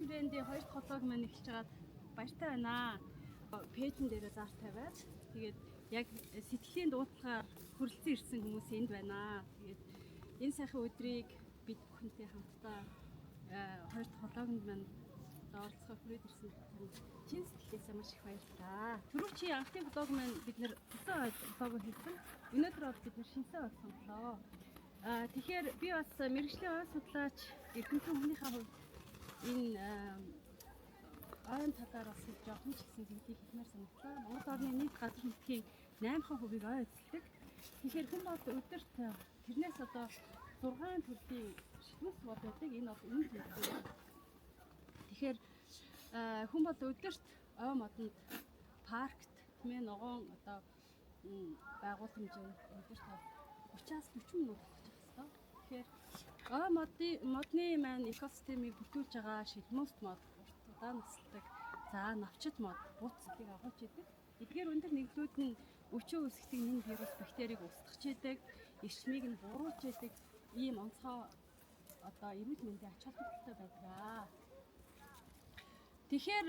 Брендийн хоёр дахь vlog маань эхэлж байгаад баяртай байна. Page эн дээрээ зар тавиад, тэгээд яг сэтгэлийн дуудлагаар хүрэлцэн ирсэн хүмүүс энд байна. Тэгээд энэ сайхан өдрийг бид бүхэнтэй хамтдаа хоёр дахь vlog онд маань оролцохоор хүрээд ирсэн чин сэтгэлээсээ маш их баярлалаа. Түрүүчийн анхны vlog маань бид нэр тусан ойд vlog хийсэн. Өнөөдөр бол бид нэр шинсэн ойг сонголоо. Тэгэхээр би бас мэргэжлийн ой судлаач эрдэмтэн хүнийхээ хувьд энэ ойн талаар бас жоохон ч гэсэн зэмлэг хэлмээр санагдлаа. Монгол орны нийт газар нутгийн 8%-ийг ой эзэлдэг. Тэгэхээр хүн бол өдөрт тэрнээс одоо 6 төрлийн шилмэс мод байдаг. Энэ бол үнэн төлөв. Тэгэхээр хүн бол өдөрт ой модонд, паркт, тийм ээ, ногоон одоо байгууламжинд өдөрт 30-аас 40 минут алхаж явах хэрэгтэй. Тэгэхээр ой модны маань экосистемийг бүрдүүлж байгаа шилмөст мод, урт удаан насалдаг, за навчит мод, бууцлыг агуулж идэг. Эдгээр өндөр нэгдлүүд нь өчөө үүсгэдэг нэн вирус, бактерийг устгах идэг, эрчмийг нь буруулж идэг ийм онцгой одоо эрүүл мэндийн ач холбогдолтой байдаг. Тэгэхээр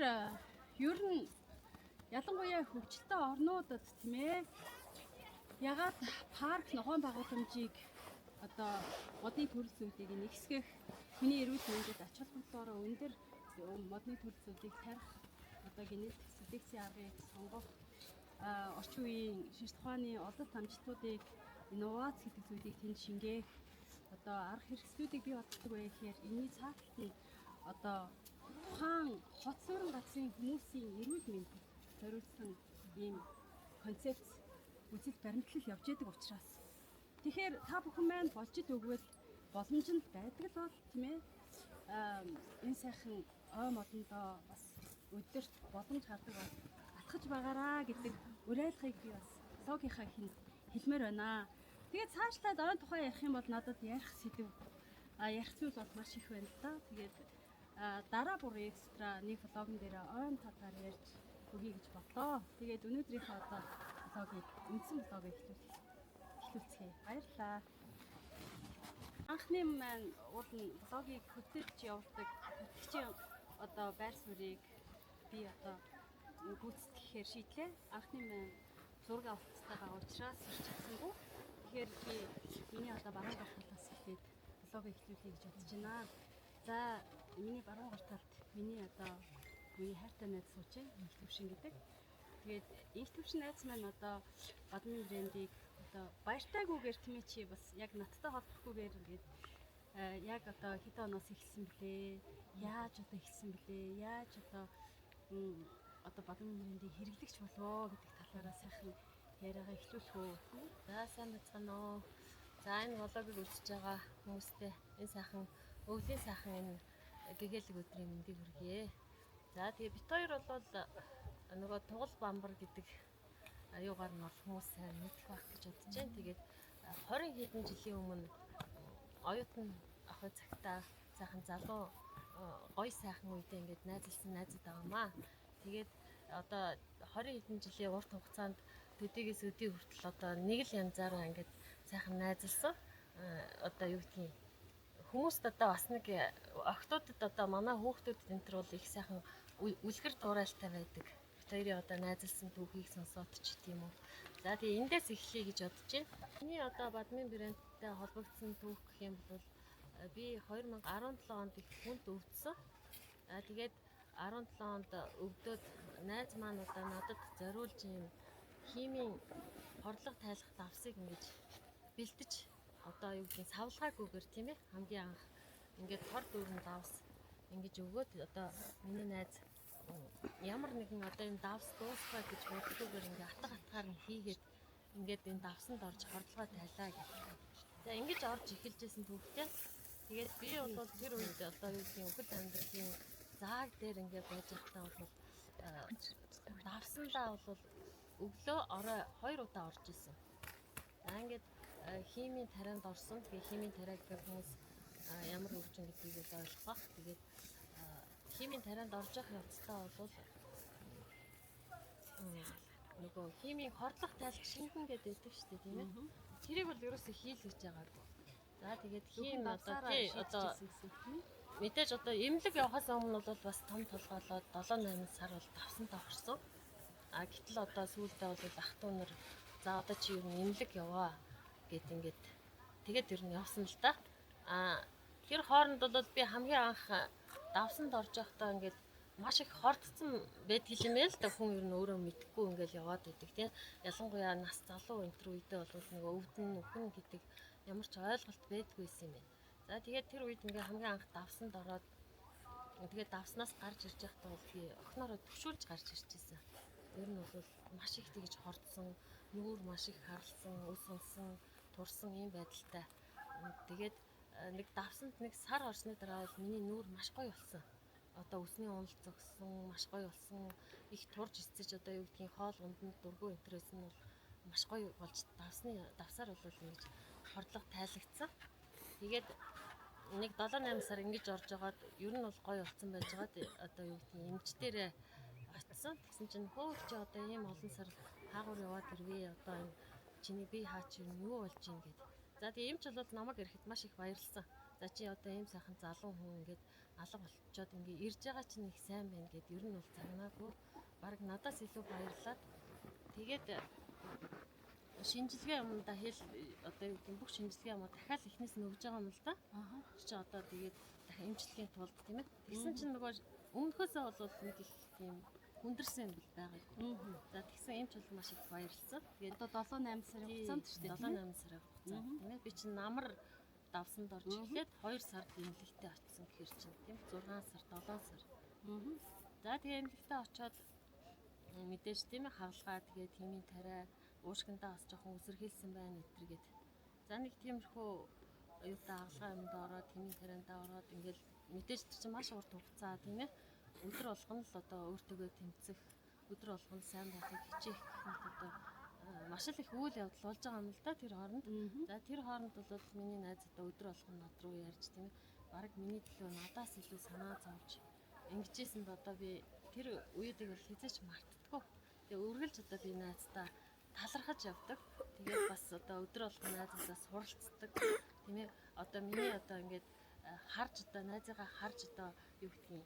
ер нь ялангуяа хөгжилтэй орнуудад, тийм ээ, ягаад парк, ногоон байгууламжийг, одоо модны төрөл зүйлийг нэгсгэх, хүний эрүүл мэндэд ач холбогдлоороо өндөр модны төрөл зүйлийг тарих, одоо генетик селекцийн аргыг сонгох, орчин үеийн шинжлэх ухааны ололт амжилтуудыг, инновац гэдэг зүйлийг тэнд шингээх одоо арга хэрэгслүүдийг бий болгодог вэ гэхээр энэний цааталт нь одоо тухайн хот суурин газрын хүмүүсийн эрүүл мэндэд зориулсан ийм концепц, үзэл баримтлал явж идэг учраас. Тэгэхээр та бүхэн маань болж өгвөл, боломжинд байдаг л бол, тийм ээ, энэ сайхан ой модондоо бас өдөрт боломж гардаг бол алхаж байгаараа гэдэг уриалгыг би бас vlog ийнхаа эхэнд хэлмээр байна. Тэгээд цаашлаад ойн тухай ярих юм бол надад ярих сэдэв, ярих зүйл бол маш их байна л да. Тэгээд дараа бүр extra нэг vlog н дээр ойн талаар ярьж өгье гэж бодлоо. Тэгээд өнөөдрийнхөө одоо vlog ыг, үндсэн vlog ыг эхлүүлцгээе. Баярлалаа. Анхны маань уул нь vlog ыг хөтлөж явуулдаг хөтлөгчийн одоо байр суурийг би одоо гүйцэтгэхээр шийдлээ. Анхны маань зураг авалттай байгаа учраас ирч чадсангүй. Тэгэхээр би миний одоо баруун гар талаас эхлээд vlog ыг эхлүүлье гэж бодож байна. За, миний баруун гар талд миний одоо миний хайртай найз сууж байна. Инх Төвшин гэдэг. Тэгээд Инх Төвшин найз маань одоо Бадмын брендийг одоо баяртайгүйгээр, тийм ээ, чи бас яг надтай холбохгүйгээр ингээд яг одоо хэдэн оноос эхэлсэн бэлээ? Яаж одоо эхэлсэн бэлээ? Яаж одоо Бадмын брендийг хэрэглэгч болвоо гэдэг талаараа сайхан яриагаа эхлүүлэх үү? За, сайн байцгаана уу. За, энэ vlog ыг үзэж байгаа хүмүүстээ энэ сайхан өвлийн сайхан энэ гэгээлэг өдрийн мэндийг хүргье. За, тэгээ бид хоёр бол нөгөө тугал бамбар гэдэг юугаар нь бол хүмүүс сайн мэдэх байх гэж бодож байна. Тэгээд 20 хэдэн жилийн өмнө оюутан охид цагтаа сайхан залуу гоё сайхан үедээ ингээд найзалсан найзууд байгаамаа. Тэгээд одоо 20 хэдэн жилийн урт хугацаанд төдийгөөс өдий хүртэл одоо нэг л янзаараа ингээд сайхан найзалсан. Одоо юу гэдгийг, хүмүүст одоо бас нэг охидуудад, одоо манай хүүхдүүдэд энэ төр бол их сайхан үлгэр дуурайлтай байдаг. Бид хоёрын одоо найзалсан түүхийг сонсоод ч тийм үү. За, тэгээ эндээс эхлэе гэж бодож байна. Миний одоо Бадмын брэндтэй холбогдсон түүх гэх юм бол би 2017 онд их хүнд өвдсөн. А тэгээд 17 онд өвдөөд найз маань одоо надад зориулж юм химийн хордлого тайлах давсыг ингэж бэлдэж, одоо юу гэдгийг, савлгаагүйгээр, тийм ээ, хамгийн анх ингээд тор дүүрэн давс ингэж өгөөд, одоо миний найз ямар нэгэн одоо энэ давс дуусгаа гэж боддгүйгээр ингээ атга атгаар нь хийгээд ингээд энэ давсанд орж хордлогоо тайлаа гэх. За, ингэж орж эхэлжсэн түүхтэй. Тэгээд би бол тэр үед одоо юу гэдгийг, үхэл амьдралын зааг дээр ингээд байж байхдаа бол давсандаа бол өглөө орой хоёр удаа орж исэн. За, ингээд химийн тарианд орсон. Тэгээ химийн тариа гэхээр хүмүүс ямар өвчин гэдгийг бол ойлгох бах. Тэгээд химийн тарианд орж явах явцдаа бол нөгөө химийн хордлого тайлах шингэн гэдэг байдаг шүү дээ, тийм ээ. Тэрийг бол ерөөсөө хийл гэж байгаагүй. За тэгээд хийм одоо давсаараа тий одоо шийдчихсэн гэсэн тийм ээ. Мэдээж одоо эмнэлэг явахаас өмнө бол бас том толгойлоод 7 8 сар бол давсан давхарсан. А гэтэл одоо сүүлдээ бол ах トゥ нар за одоо чи ер нь эмнэлэг яваа гэд ингээд тэгээд ер нь явсан л да. А тэр хооронд бол би хамгийн анх давсанд орж явахдаа ингээд маш их хордцсон байдаг юм ээ л да, хүн ер нь өөрөө мэдэхгүй ингээд яваад байдаг тийм. Ялангуяа нас залуу энэ төр үедээ бол нэг өвдөн үхэн гэдэг ямар ч ойлголт байдгүйсэн юм байна. За тэгээд тэр үед ингээ хамгийн анх давсанд ороод тэгээд давснаас гарч ирж байхдаа бол би охиноороо төвшүүлж гарч ирж байсан. Ер нь бол маш их тэгж хордсон, нүүр маш их харлсан, ус унсан, турсан юм байдалтай. Тэгээд нэг давсанд нэг сар орсны дараа бол миний нүүр маш гоё болсон. Одоо үсний уналт зогссон, маш гоё болсон. Их турж эцэж одоо юу гэдгийг хоол унданд дургүй энтрээс нь бол маш гоё болж давсны давсаар бол ингэж хордлого тайлагдсан. Тэгээд нэг 7 8 сар ингэж орж агаад ер нь бол гоё болсон байж байгаад одоо юу гэдгийг эмч дээрээ очсон. Тэгсэн чинь хөөх чи одоо ийм олон сар хаагур яваад ирвээ. Одоо энэ чиний бие хаа чи юу болж ийн гэд. За тэгээ эмч бол намайг ирэхэд маш их баярлсан. За чи одоо ийм сайхан залуу хүн ингээд алга болчоод ингээ ирж байгаа чинь их сайн байна гэд ер нь бол загнаагүй. Бараг надаас илүү баярлаад тэгээд шинжилгээ юмдаа хэл одоо юу гэдэг бүх шинжилгээ юмаа дахиад эхнээс нь өгж байгаа юм л да. Аа. Чи одоо тэгээд дахин эмчилгээний тулд тийм ээ. Тэгсэн чинь нөгөө өмнөхөөсөө бол нэг их тийм хүндэрсэн юм бил байгаагүй. За тэгсэн эмч бол маш их баярлсан. Тэгээд Одоо 7 8 сарын хугацаанд шүү дээ. 7 8 сарын хугацаанд тийм ээ. Би чинь намар давсанд орж эхлээд 2 сард эмнэлэгтээ очсон гэхэр чинь тийм 6 сар 7 сар. За тэгээ эмнэлэгтээ очиод мэдээж тийм ээ хагалгаа тэгээд химийн тариа уушгиндаа бас жоохон үсэрхийлсэн байна гэтэргээд. За нэг тиймэрхүү юудаа хагалгаа юмд ороод химийн тариандаа ороод ингээл мэдээж тэр чинь маш урт хугацаа тийм ээ. Өдөр болгоно л одоо өөртөөгөө тэмцэх, өдөр болгоно сайн байхыг хичээх гэх мэт одоо маш л их үйл явдал болж байгаа юм л да тэр хооронд. За тэр хооронд бол миний найз одоо өдөр болгоно над руу ярьж тийм ээ. Бараг миний төлөө надаас илүү санаа зовж ингэжсэнд одоо би тэр үеийг бол хизээч мартдаггүй. Тэгээ үргэлж одоо би найздаа талархаж явдаг. Тэгээд бас одоо өдөр болгон найзуудаа суралцдаг. Тийм ээ. Одоо миний одоо ингээд харж одоо найзыгаа харж одоо юу гэдгийг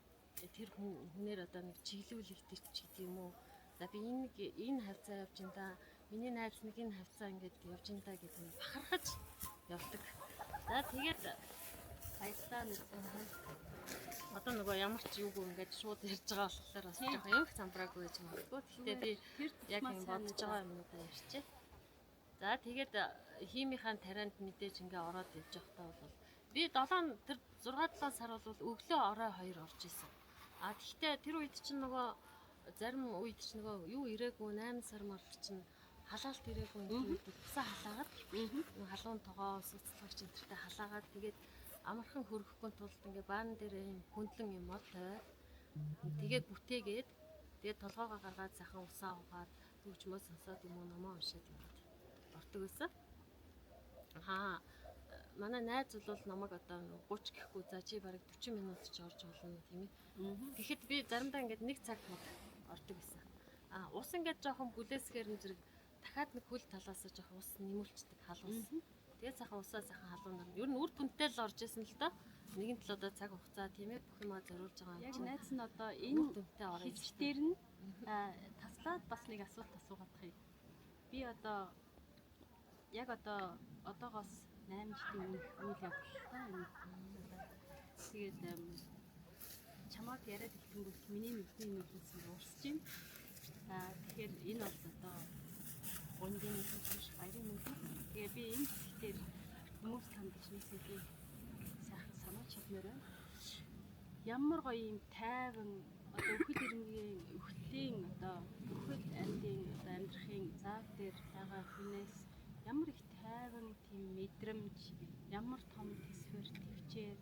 тэр хүнээр одоо нэг чиглүүлэгдэх ч гэдэг юм уу. За би энэ нэг энэ хавцаа явж ин да. Миний найз нэг энэ хавцаа ингээд явж ин да гэдэг нь бахархаж явдаг. За тэгээд Баярлалаа. Одоо нөгөө ямар ч юугүй ингээд шууд ярьж байгаа болохоор бас жоохон юм их замбраагүй гэж магадгүй. Гэхдээ би Тэр яг юм бодож байгаа юмнуудаа ярьчих. За тэгээд хиймийнхаа тарианд мэдээж ингээ ороод явж байхдаа бол би 7 тэр 6 7 сар бол өглөө орой 2 орж исэн. А тэгтээ тэр үед чинь нөгөө зарим үед чинь нөгөө юу ирээгүй 8 сар март чинь халаалт ирээгүй энэ үед усаа халаагаад халуун тогоо ус уцлагч энэ тэртээ халаагаад тэгээд амархан хөрөхгүй тулд ингээ баан дээр юм хөндлөн юм мод тавиад тэгээд бүтээгээд тэгээд толгоогоо гаргаад сайхан усаа угаад хөгжмөө сонсоод юм уу номоо уншаад ингээд ордог байсан. Аа манай найз бол намайг одоо 30 гэхгүй за чи бараг 40 минут ч орж болно тийм ээ. Тэгэхэд би заримдаа ингээд нэг цаг мод ордог байсан. Аа ус ингээд жоохон бүлээсгээр нь зэрэг дахиад нэг хөл талаасаа жоохон ус нэмүүлчдэг халуун ус. Тэгээд сайхан усаа сайхан халуун орно. Ер нь үр дүнтэй л орж исэн л доо. Нэгэн тал одоо цаг хугацаа тийм ээ бүх юмаа зориулж байгаа юм Яг чинь. найз нь одоо Үр энэ дүнтэй ороо хэсэг дээр нь таслаад бас нэг асуулт асуугаадах юм. Би одоо яг одоо одоогоос 8 жилийн өмнөх үйл явдал та энэ. Тэгээд чамайг яриад хэлтэнгүүт миний нүдний нүднээс уурсаж байна. Аа тэгэхээр энэ бол одоо гунгийн нүдэн биш баярын нүдэн. Тэгээ би энэ хэсгээр хүмүүс хандаж нэг зүйлийг сайхан сануулж хэлмээр байна. Ямар гоё юм тайван одоо өхөл ирмэгийн өхлийн одоо өхөл амьдын одоо амьдрахын зааг дээр байгаа хүнээс ямар их тайван тийм мэдрэмж ямар том төсвөр төвчээр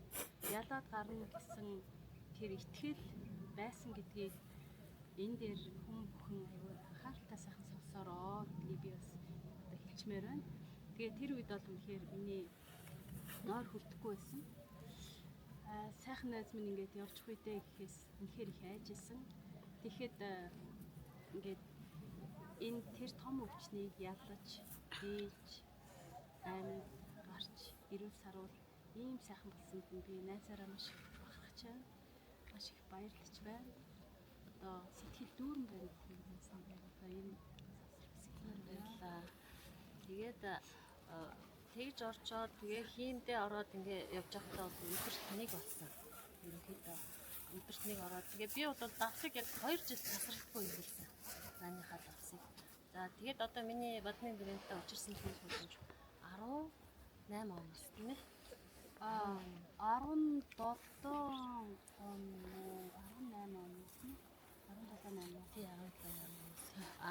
ялаад гарна гэсэн тэр итгэл байсан гэдгийг энэ дээр хүн бүхэн аюу анхааралтай сайхан сонсороо гэдгийг би бас одоо хэлчмээр байна. Тэгээ тэр үед бол үнэхээр миний нойр хүрдэхгүй байсан. Аа сайхан найз минь ингээд явчих үедээ гэхээс үнэхээр их айж исэн. Тэгэхэд ингээд энэ тэр том өвчнийг ялаж, дийлж, амьд гарч Эрүүл саруул ийм сайхан болсонд нь би найзаараа маш их бахархаж байна. Маш их баярлаж байна. Одоо сэтгэл дүүрэн байна гэх юм яг одоо энэ завсар баярлалаа. Тэгээд тэгж орчоод тэгээ хиймдээ ороод ингээ явж байхдаа бол өдөрт нэг болсон. Ерөнхийдөө өдөрт нэг ороод тэгээ би бол давсыг яг 2 жил тасралтгүй имгэлсэн. Манийхаа давсыг. За тэгээд одоо миний бадны брендтэй учирсан зүйл боломж 18 оноос тийм ээ. Аа 17 он уу 18 он тийм 17 8. Тий 17 8. А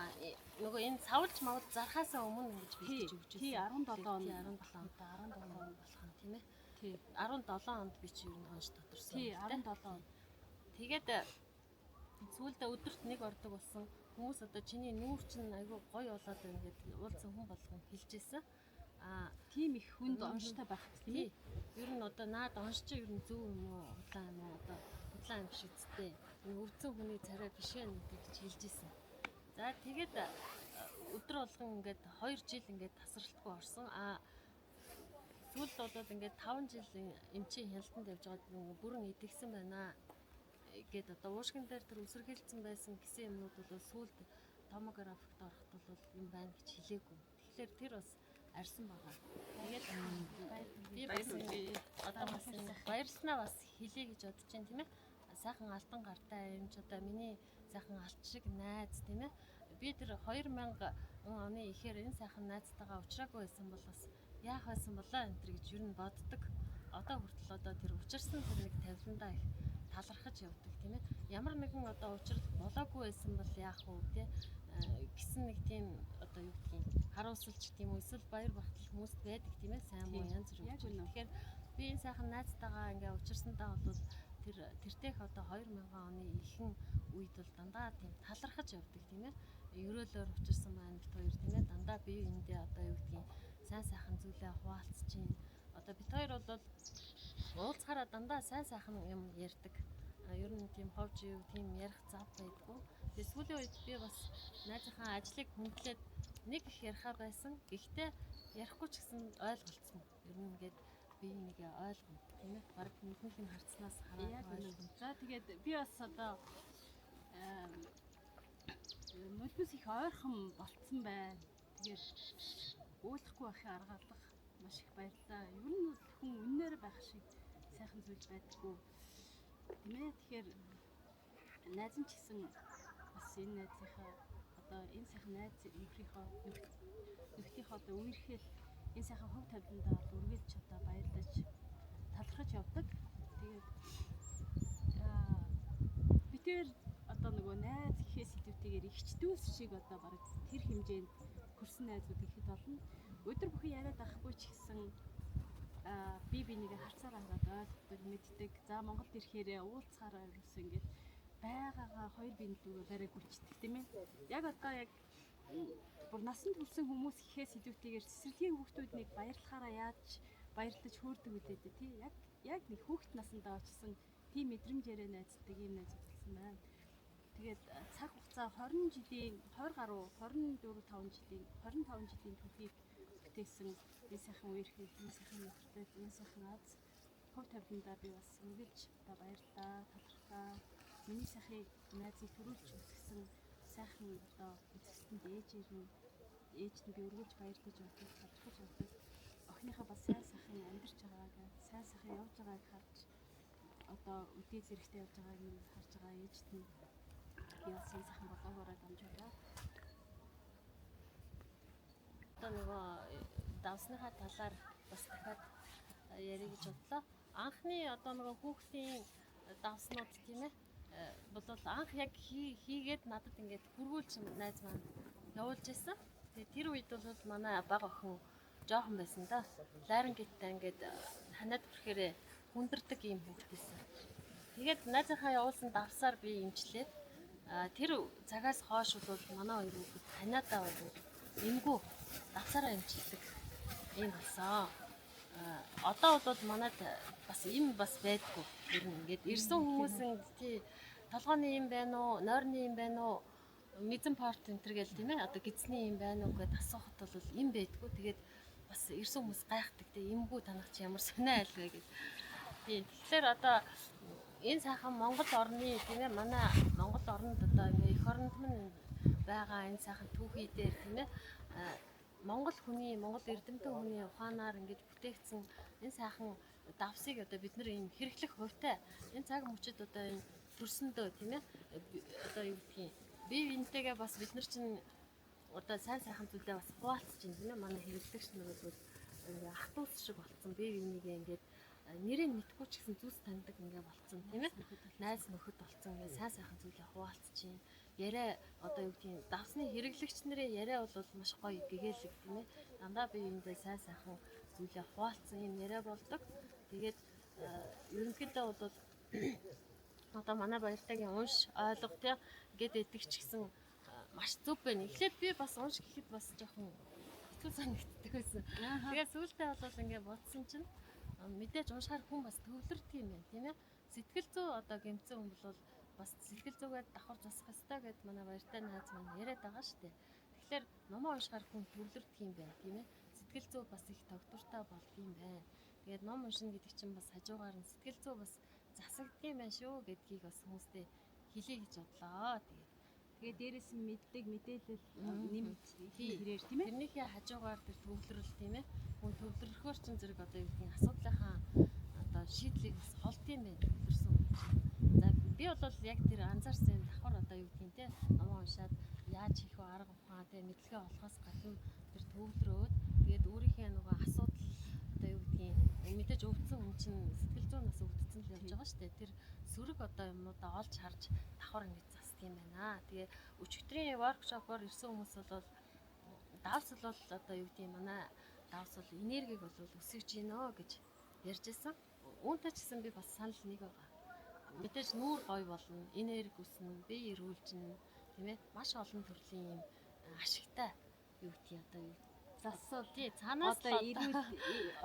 нөгөө энэ савлж мавд зархаасаа өмнө ингэж бэлтэж өгч байсан. Тий 17 он. 17 он 17 он болох юм тийм ээ. Тий 17 онд би чи ер нь хонж тодорсон. Тий 17 он. Тэгээд сүүлдээ өдөрт нэг ордог болсон. Хүмүүс одоо чиний нүүр чинь айгүй гоё болоод байна гэд уулзсан хүн болгон хэлж байсан. А тийм их хүнд онштой байх тийм ээ. Ер нь одоо наад онш чи ер нь зөв юм уу, худлаа юм уу, одоо худлаа юм шиг үсттэй. Энэ өвдсөн хүний царай биш ээ гэж хэлж исэн. За тэгээд өдөр болгон ингээд 2 жил ингээд тасралтгүй орсон. А сүүлд бол ингээд 5 жил эмчийн хяналтанд явж байгаад бүрэн идэгсэн байна гэд одоо уушгин дээр тэр үсэрхийлсэн байсан гэсэн юмнууд бол сүүлд томографикт ороход бол юм байна гэж хэлээгүй. Тэгэхээр тэр бас арьсан байгаа. Тэгээд би бас одоо бас баярлалаа бас хэлье гэж бодож байна тийм ээ. Сайхан алтан гартай юм ч одоо миний сайхан алт шиг найз тийм ээ. Би тэр 2000 оны ихээр энэ сайхан найзтайгаа уулзраагүй байсан бол бас яах байсан болоо энэ төр гэж ер нь боддог. Одоо хүртэл одоо тэр учирсан тэр нэг тавиландаа их талархаж явдаг тийм ээ. Ямар нэгэн одоо учрал болоогүй байсан бол яах вэ тий гэсэн нэг тийм одоо юу гэдгийг харуулсалч тийм үү эсвэл баяр багтал хүмүүст байдаг тийм ээ сайн муу янз бүр. Тэгэхээр би энэ сайхан найзтайгаа ингээ учирсантаа бол тэр тэртех одоо 2000 оны ихэнх үед бол дандаа тийм талархаж явдаг тийм ээ. Ерөөлөөр учирсан маань бит хоёр тийм ээ дандаа бие биендээ одоо юу гэдгийг сайн сайхан зүйлээ хуваалцж чинь. Одоо бит хоёр бол уулзахаараа дандаа сайн сайхан юм ярьдаг. Ер нь тийм ховж юу тийм ярих зав байдгүй. Тэгээ сүүлийн үед би бас найзынхаа ажлыг хүндлээд нэг их яриха байсан. Гэхдээ ярихгүй ч гэсэн ойлголцсон. Ер нь ингээд би нэг ойлгоно тийм ээ. Бараг нүднийх нь харцнаас хараад ойлгоно. За тэгээд би бас одоо нулимс их ойрхон болцсон байна. Тэгээд уулахгүй байхын арга алга маш их баярлалаа. Ер нь бол хүн үннээр байх шиг сайхан зүйл байдаггүй. Тийм ээ. Тэгэхээр найз нь ч гэсэн бас энэ найзынхаа одоо энэ сайхан найз нөхрийнхөө нөхдийнхөө одоо үерхэл энэ сайхан хөв тавиландаа бол үргэлж одоо баярлаж талархаж явдаг. Тэгээд би тэр одоо нөгөө найз гэхээс илүүтэйгээр эгч дүүс шиг одоо бараг тэр хэмжээнд хөрсөн найзууд ихэд болно. Өдөр бүхэн яриад байхгүй ч гэсэн би бинийг харцаараа хараад ойлгодог, мэддэг. За Монголд ирэхээр уулзахаараа ерөөсөө ингээд байгаагаа хоёр биеийн лүүгээ барай гүчдэг тийм ээ. Яг одоо яг бүр насанд хүрсэн хүмүүс гэхээс илүүтэйгээр цэцэрлэгийн хүүхдүүд нэг баярлахаараа яаж баярлаж хөөрдөг үлээ дээ тий. Яг нэг хүүхд насандаа очсон тийм мэдрэмжээрээ найзлдаг ийм найз болсон байна. Тэгээд цаг хугацаа 20 жилийн 20 гаруй 24 5 жилийн 25 жилийн түүхийг бүтээсэн энэ сайхан үерхэл, энэ сайхан нөхөрлөл, энэ сайхан аз хөв тавиландаа би бас үргэлж одоо баярлалаа, талархлаа. Миний сайхыг найзыг төрүүлж өсгсөн сайхан одоо эцэст нь ээжээр нь ээжд нь би үргэлж баярлаж явдаг, талархаж явдаг. Охиныхоо бас сайн сайхан амьдарч байгааг, сайн сайхан явж байгааг харж одоо үдээ зэрэгтэй явж байгааг нь харж байгаа ээжд нь би бас энэ сайхан болоогоороо дамжуулаа. Одоо нөгөө давсныхаа талаар бас дахиад ярих гэж бодлоо. Анхны одоо нөгөө хүүхдийн давснууд тийм ээ болвол анх яг хийгээд надад ингээд хүргүүлж найз маань явуулж байсан. Тэгээ тэр үед бол манай бага охин жоохон байсан да. Ларингиттай ингээд ханаад хүрэхээр хүндэрдэг ийм хүүхэд байсан. Тэгээд найзынхаа явуулсан давсаар би имчлээд тэр цагаас хойш бол манай хоёр хүүхэд ханиадаа бол эмгүү давсаараа имчилдэг ийм болсон. Одоо бол манад бас им бас байдгүй. Ер нь ингээд ирсэн хүмүүсийн тий толгойн юм байна уу, нойрны юм байна уу, мизэн порт энэ төр гэл тийм ээ. Одоо гидсний юм байна уу гэдээ асуухад бол им байдгүй. Тэгээд Бас ирсэн хүмүүс гайхдаг те, эмгүү танах чи ямар сонио айл вэ гэж. Тийм. Тэгэхээр одоо энэ сайхан Монгол орны, тийм ээ, манай Монгол орнд одоо ингээ эх оронд минь байгаа энэ сайхан түүхий дээр, тийм ээ, Монгол хүний, Монгол эрдэмтэн хүний ухаанаар ингэж бүтээгдсэн энэ сайхан давсыг одоо бид нар ийм хэрэглэх хувьтай энэ цаг мөчид одоо энэ төрсөндөө, тийм ээ, одоо юу гэдгийг, бие биентэйгээ бас бид нар чинь одоо сайн сайхан зүйлээ бас хуваалцаж байна, тийм ээ. Манай хэрэглэгч нар бол ингээ ах дүүс шиг болцсон, бие бинийгээ ингээд нэрийг мэдгүй ч гэсэн зүс таньдаг ингээ болцсон, тийм ээ, найз нөхөд болцсон, ингээ сайн сайхан зүйлээ хуваалцаж байна. Яриа одоо юу гэдгийг, давсны хэрэглэгч нарын яриа бол маш гоё гэгээлэг, тийм ээ, дандаа бие биендээ сайн сайхан зүйлээ хуваалцсан юм яриа болдог. Тэгээд ерөнхийдөө бол одоо манай баяртайгийн унш ойлго тий гээд идэх ч гэсэн маш зөв байна. Эхлээд би бас унш гэхэд бас жоохон хэцүү санагддаг байсан. Тэгээд сүүлдээ бол ингээ бодсон чинь мэдээж уншихаар хүн бас төвлөрдөг юм байна, тийм ээ. Сэтгэл зүй одоо гэмтсэн хүн бол бас сэтгэл зүгээ давхар засах ёстой гэд манай баяртай найз маань яриад байгаа шүү дээ. Тэгэхээр номоо уншихаар хүн төвлөрдөг юм байна, тийм ээ. Сэтгэл зүй бас их тогтвортой болдго юм байна. Тэгээд ном уншина гэдэг чинь бас хажуугаар нь сэтгэл зүй бас засагддаг юм байна шүү гэдгийг бас хүмүүстэй хэлье гэж бодлоо. Тэгээд дээрэс нь мэдлэг, мэдээлэл нэмж хэрээр, тийм ээ. Тэрнийхээ хажуугаар тэр төвлөрөл, тийм ээ. Хүн төвлөрөхөөр чинь зэрэг одоо юу гэдгийг, асуудлынхаа одоо шийдлийг бас холд юм байна төвлөрсөн хүн чинь. За, би бол яг тэр анзаарсан юм давхар одоо юу гэдгийг те, номоо уншаад яаж хийх вэ, арга ухаан те, мэдлэгээ олохоос гадна тэр төвлөрөөд тэгээд өөрийнхөө нөгөө асуудал одоо юу гэдгийг, мэдээж өвдсөн хүн чинь сэтгэл зүйн бас өвдсөн л явж байгаа шүү дээ. Тэр сөрөг одоо юмнуудаа олж харж давхар ингэж засдаг юм байна. Тэгээ өчигдрийн workshop оор ирсэн хүмүүс бол давс бол одоо юу гэдгийг, манай давс бол энергийг бол өсгөж гинөө гэж ярьж байсан. Үүнтэй ч гэсэн би бас санал нэг байгаа. Мэдээж нүүр гоё болно, энерги өснө, бие эрүүлжинэ, тийм ээ. Маш олон төрлийн юм ашигтай юу гэдгийг одоо юу Засвал тий цаанаас одоо эрүүл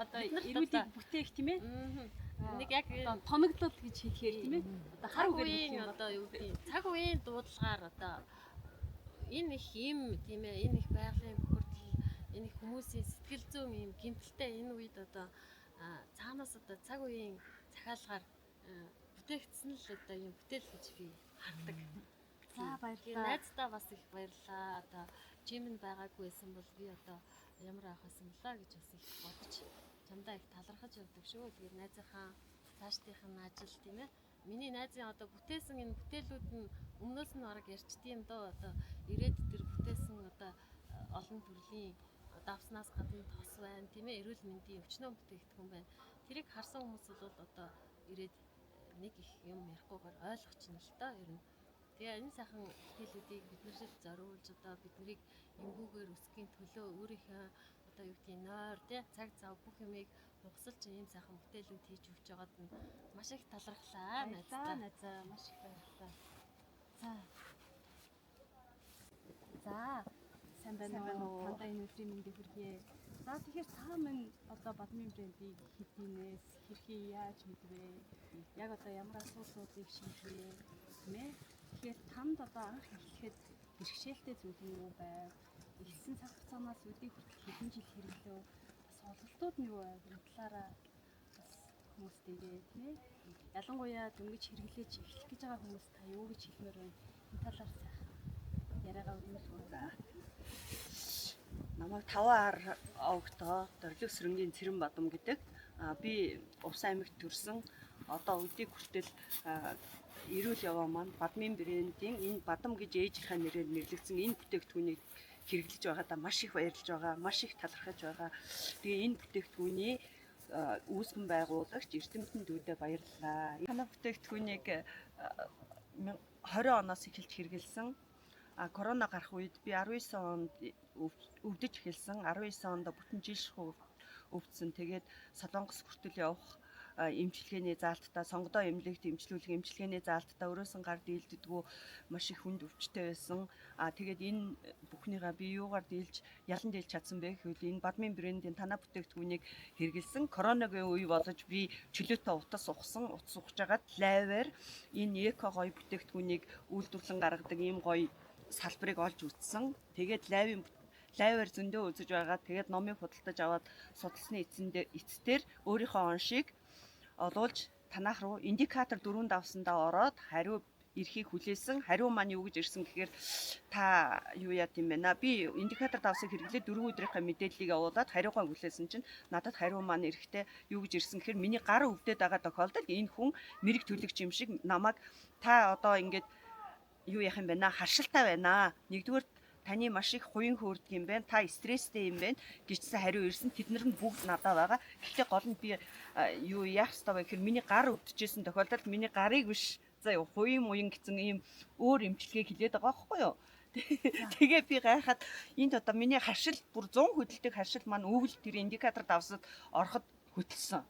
одоо эрүүлийг бүтээх, тийм ээ. Нэг яг Одоо тоноглол гэж хэлэхээр, тийм ээ. Одоо хар цаг үгээр үеийн хэлэх юм бол одоо юу гэдгийг, цаг үеийн дуудлагаар одоо энэ их юм, тийм ээ, энэ их байгалийн бохирдол, энэ их хүмүүсийн сэтгэл зүйн юм гэмтэлтэй энэ үед одоо цаанаас одоо цаг үеийн захиалгаар бүтээгдсэн л одоо юм бүтээл гэж би хардаг. За, Тэгээ баярлалаа. найздаа бас их баярлалаа. Одоо чимэнд байгаагүй байсан бол би одоо ямар авах байсан болоо гэж бас их бодож чамдаа их талархаж явдаг шүү. Тэгээд найзынхаа цаашдынх нь ажил, тийм ээ. Миний найзын одоо бүтээсэн энэ бүтээлүүд нь өмнөөс нь бараг ярьчдсан юм доо. Одоо ирээд тэр бүтээсэн одоо олон төрлийн давснаас гадна тос байна, тийм ээ, эрүүл мэндийн өчнөө бүтээгдэхүүн байна. Тэрийг харсан хүмүүс бол одоо ирээд нэг их юм ярихгүйгээр ойлгочихно л доо ер нь. Тэгээ энэ сайхан бүтээлүүдийг биднэрт зориулж одоо биднийг эмгүүгээр өсөхийн төлөө өөрийнхөө одоо юу гэдгийг, нойр тий цаг зав бүх юмыг хугасалж ийм сайхан бүтээлүүд хийж өгч байгаад нь маш их талархлаа Баярлалаа найздаа. найзаа, маш их баярлалаа. За. За, сайн байна уу? Тандаа энэ өдрийн мэндийг хүргье. За, тэгэхээр та минь одоо Бадмын брендийг хэдийнээс хэрхэн яаж мэдвэ? Яг одоо ямар асуудлуудыг шийдвэ? Тийм ээ. Тэгэхээр танд одоо анх эхлэхэд бэрхшээлтэй зүйл нь юу байв? Эхэлсэн цаг хугацаанаас өдийг хүртэл хэдэн жил хэрэглэв? Бас олголтууд нь юу байв? Энэ талаараа бас хүмүүстэйгээ, тийм ээ. Ялангуяа дөнгөж хэрэглэж эхлэх гэж байгаа хүмүүс та юу гэж хэлмээр байна? Энэ талаар сайхан яриагаа өрнүүлэх. За. Намайг 5 ар овогтоо Дорлог сөрөнгийн Цэрэн Бадам гэдэг. Би Увсан аймагт төрсэн. Одоо өдийг хүртэл эрүүл яваа маань Бадмын брендийн энэ Бадам гэж ээжийнхээ нэрээр нэрлэгдсэн энэ бүтээгдэхүүнийг хэрэглэж байгаадаа маш их баярлж байгаа, маш их талархаж байгаа. Тэгээ энэ бүтээгдэхүүний үүсгэн байгуулагч Эрдэмтэн дүүдээ баярлалаа. Танай бүтээгдэхүүнийг 20 оноос эхэлж хэрэглэсэн. А корона гарах үед би 19 онд өвдөж эхэлсэн. 19 онд бүтэн жил шахуу өвдсөн. Тэгээд Солонгос хүртэл явах эмчилгээний заалттай, сонгодоо эмнэлэгт эмчлүүлэх эмчилгээний заалттай өрөөсөн гар дийлддэггүй маш их хүнд өвчтэй байсан. А тэгээд энэ бүхнийгаа би юугаар дийлж, ялан дийлж чадсан бэ гэвэл энэ Бадмын брендийн танай бүтээгдэхүүнийг хэрэглэсэн. Коронагийн үе болж би чөлөөтэй утас ухсан, утас ухаж агаад лайваар энэ эко гоё бүтээгдэхүүнийг үйлдвэрлэн гаргадаг ийм гоё салбарыг олж үзсэн. Тэгээд лайвын Live аар зөндөө үзэж байгаа. Тэгээд номыг худалдаж аваад судалсны эцэстээр өөрийнхөө оншийг олуулж танах руу индикатор 4 давсандаа ороод хариу эрхийг хүлээсэн. Хариу маань юу гэж ирсэн гэхээр та юу яа гэм бэ на. Би индикатор давсыг хэрэглээд 4 өдрийнхээ мэдээллийг явуулаад хариугаа хүлээсэн чинь надад хариу маань эрэхтэй юу гэж ирсэн гэхээр миний гар өвдөд байгаа тохиолдолд энэ хүн мэрэг төлөгч юм шиг намайг та одоо ингээд юу яах юм бэ на, харшилтай байна. Нэгдүгээр таны маш их хуян хөөрдөг юм байна. Та стресстэй юм байна гэжсэн хариу ирсэн. Тэднэр нь бүгд надад байгаа. Гэхдээ гол нь би юу яах ёстой вэ гэхээр миний гар өвдөжсэн тохиолдолд миний гарыг биш за юу хуян муян гэсэн ийм өөр эмчилгээг хилээд байгаа байхгүй юу? Тэгээ би гайхаад энд одоо миний харшил бүр 100 хөдөлтөг харшил маань өвөл тэр индикатор давсад ороход хөтөлсөн.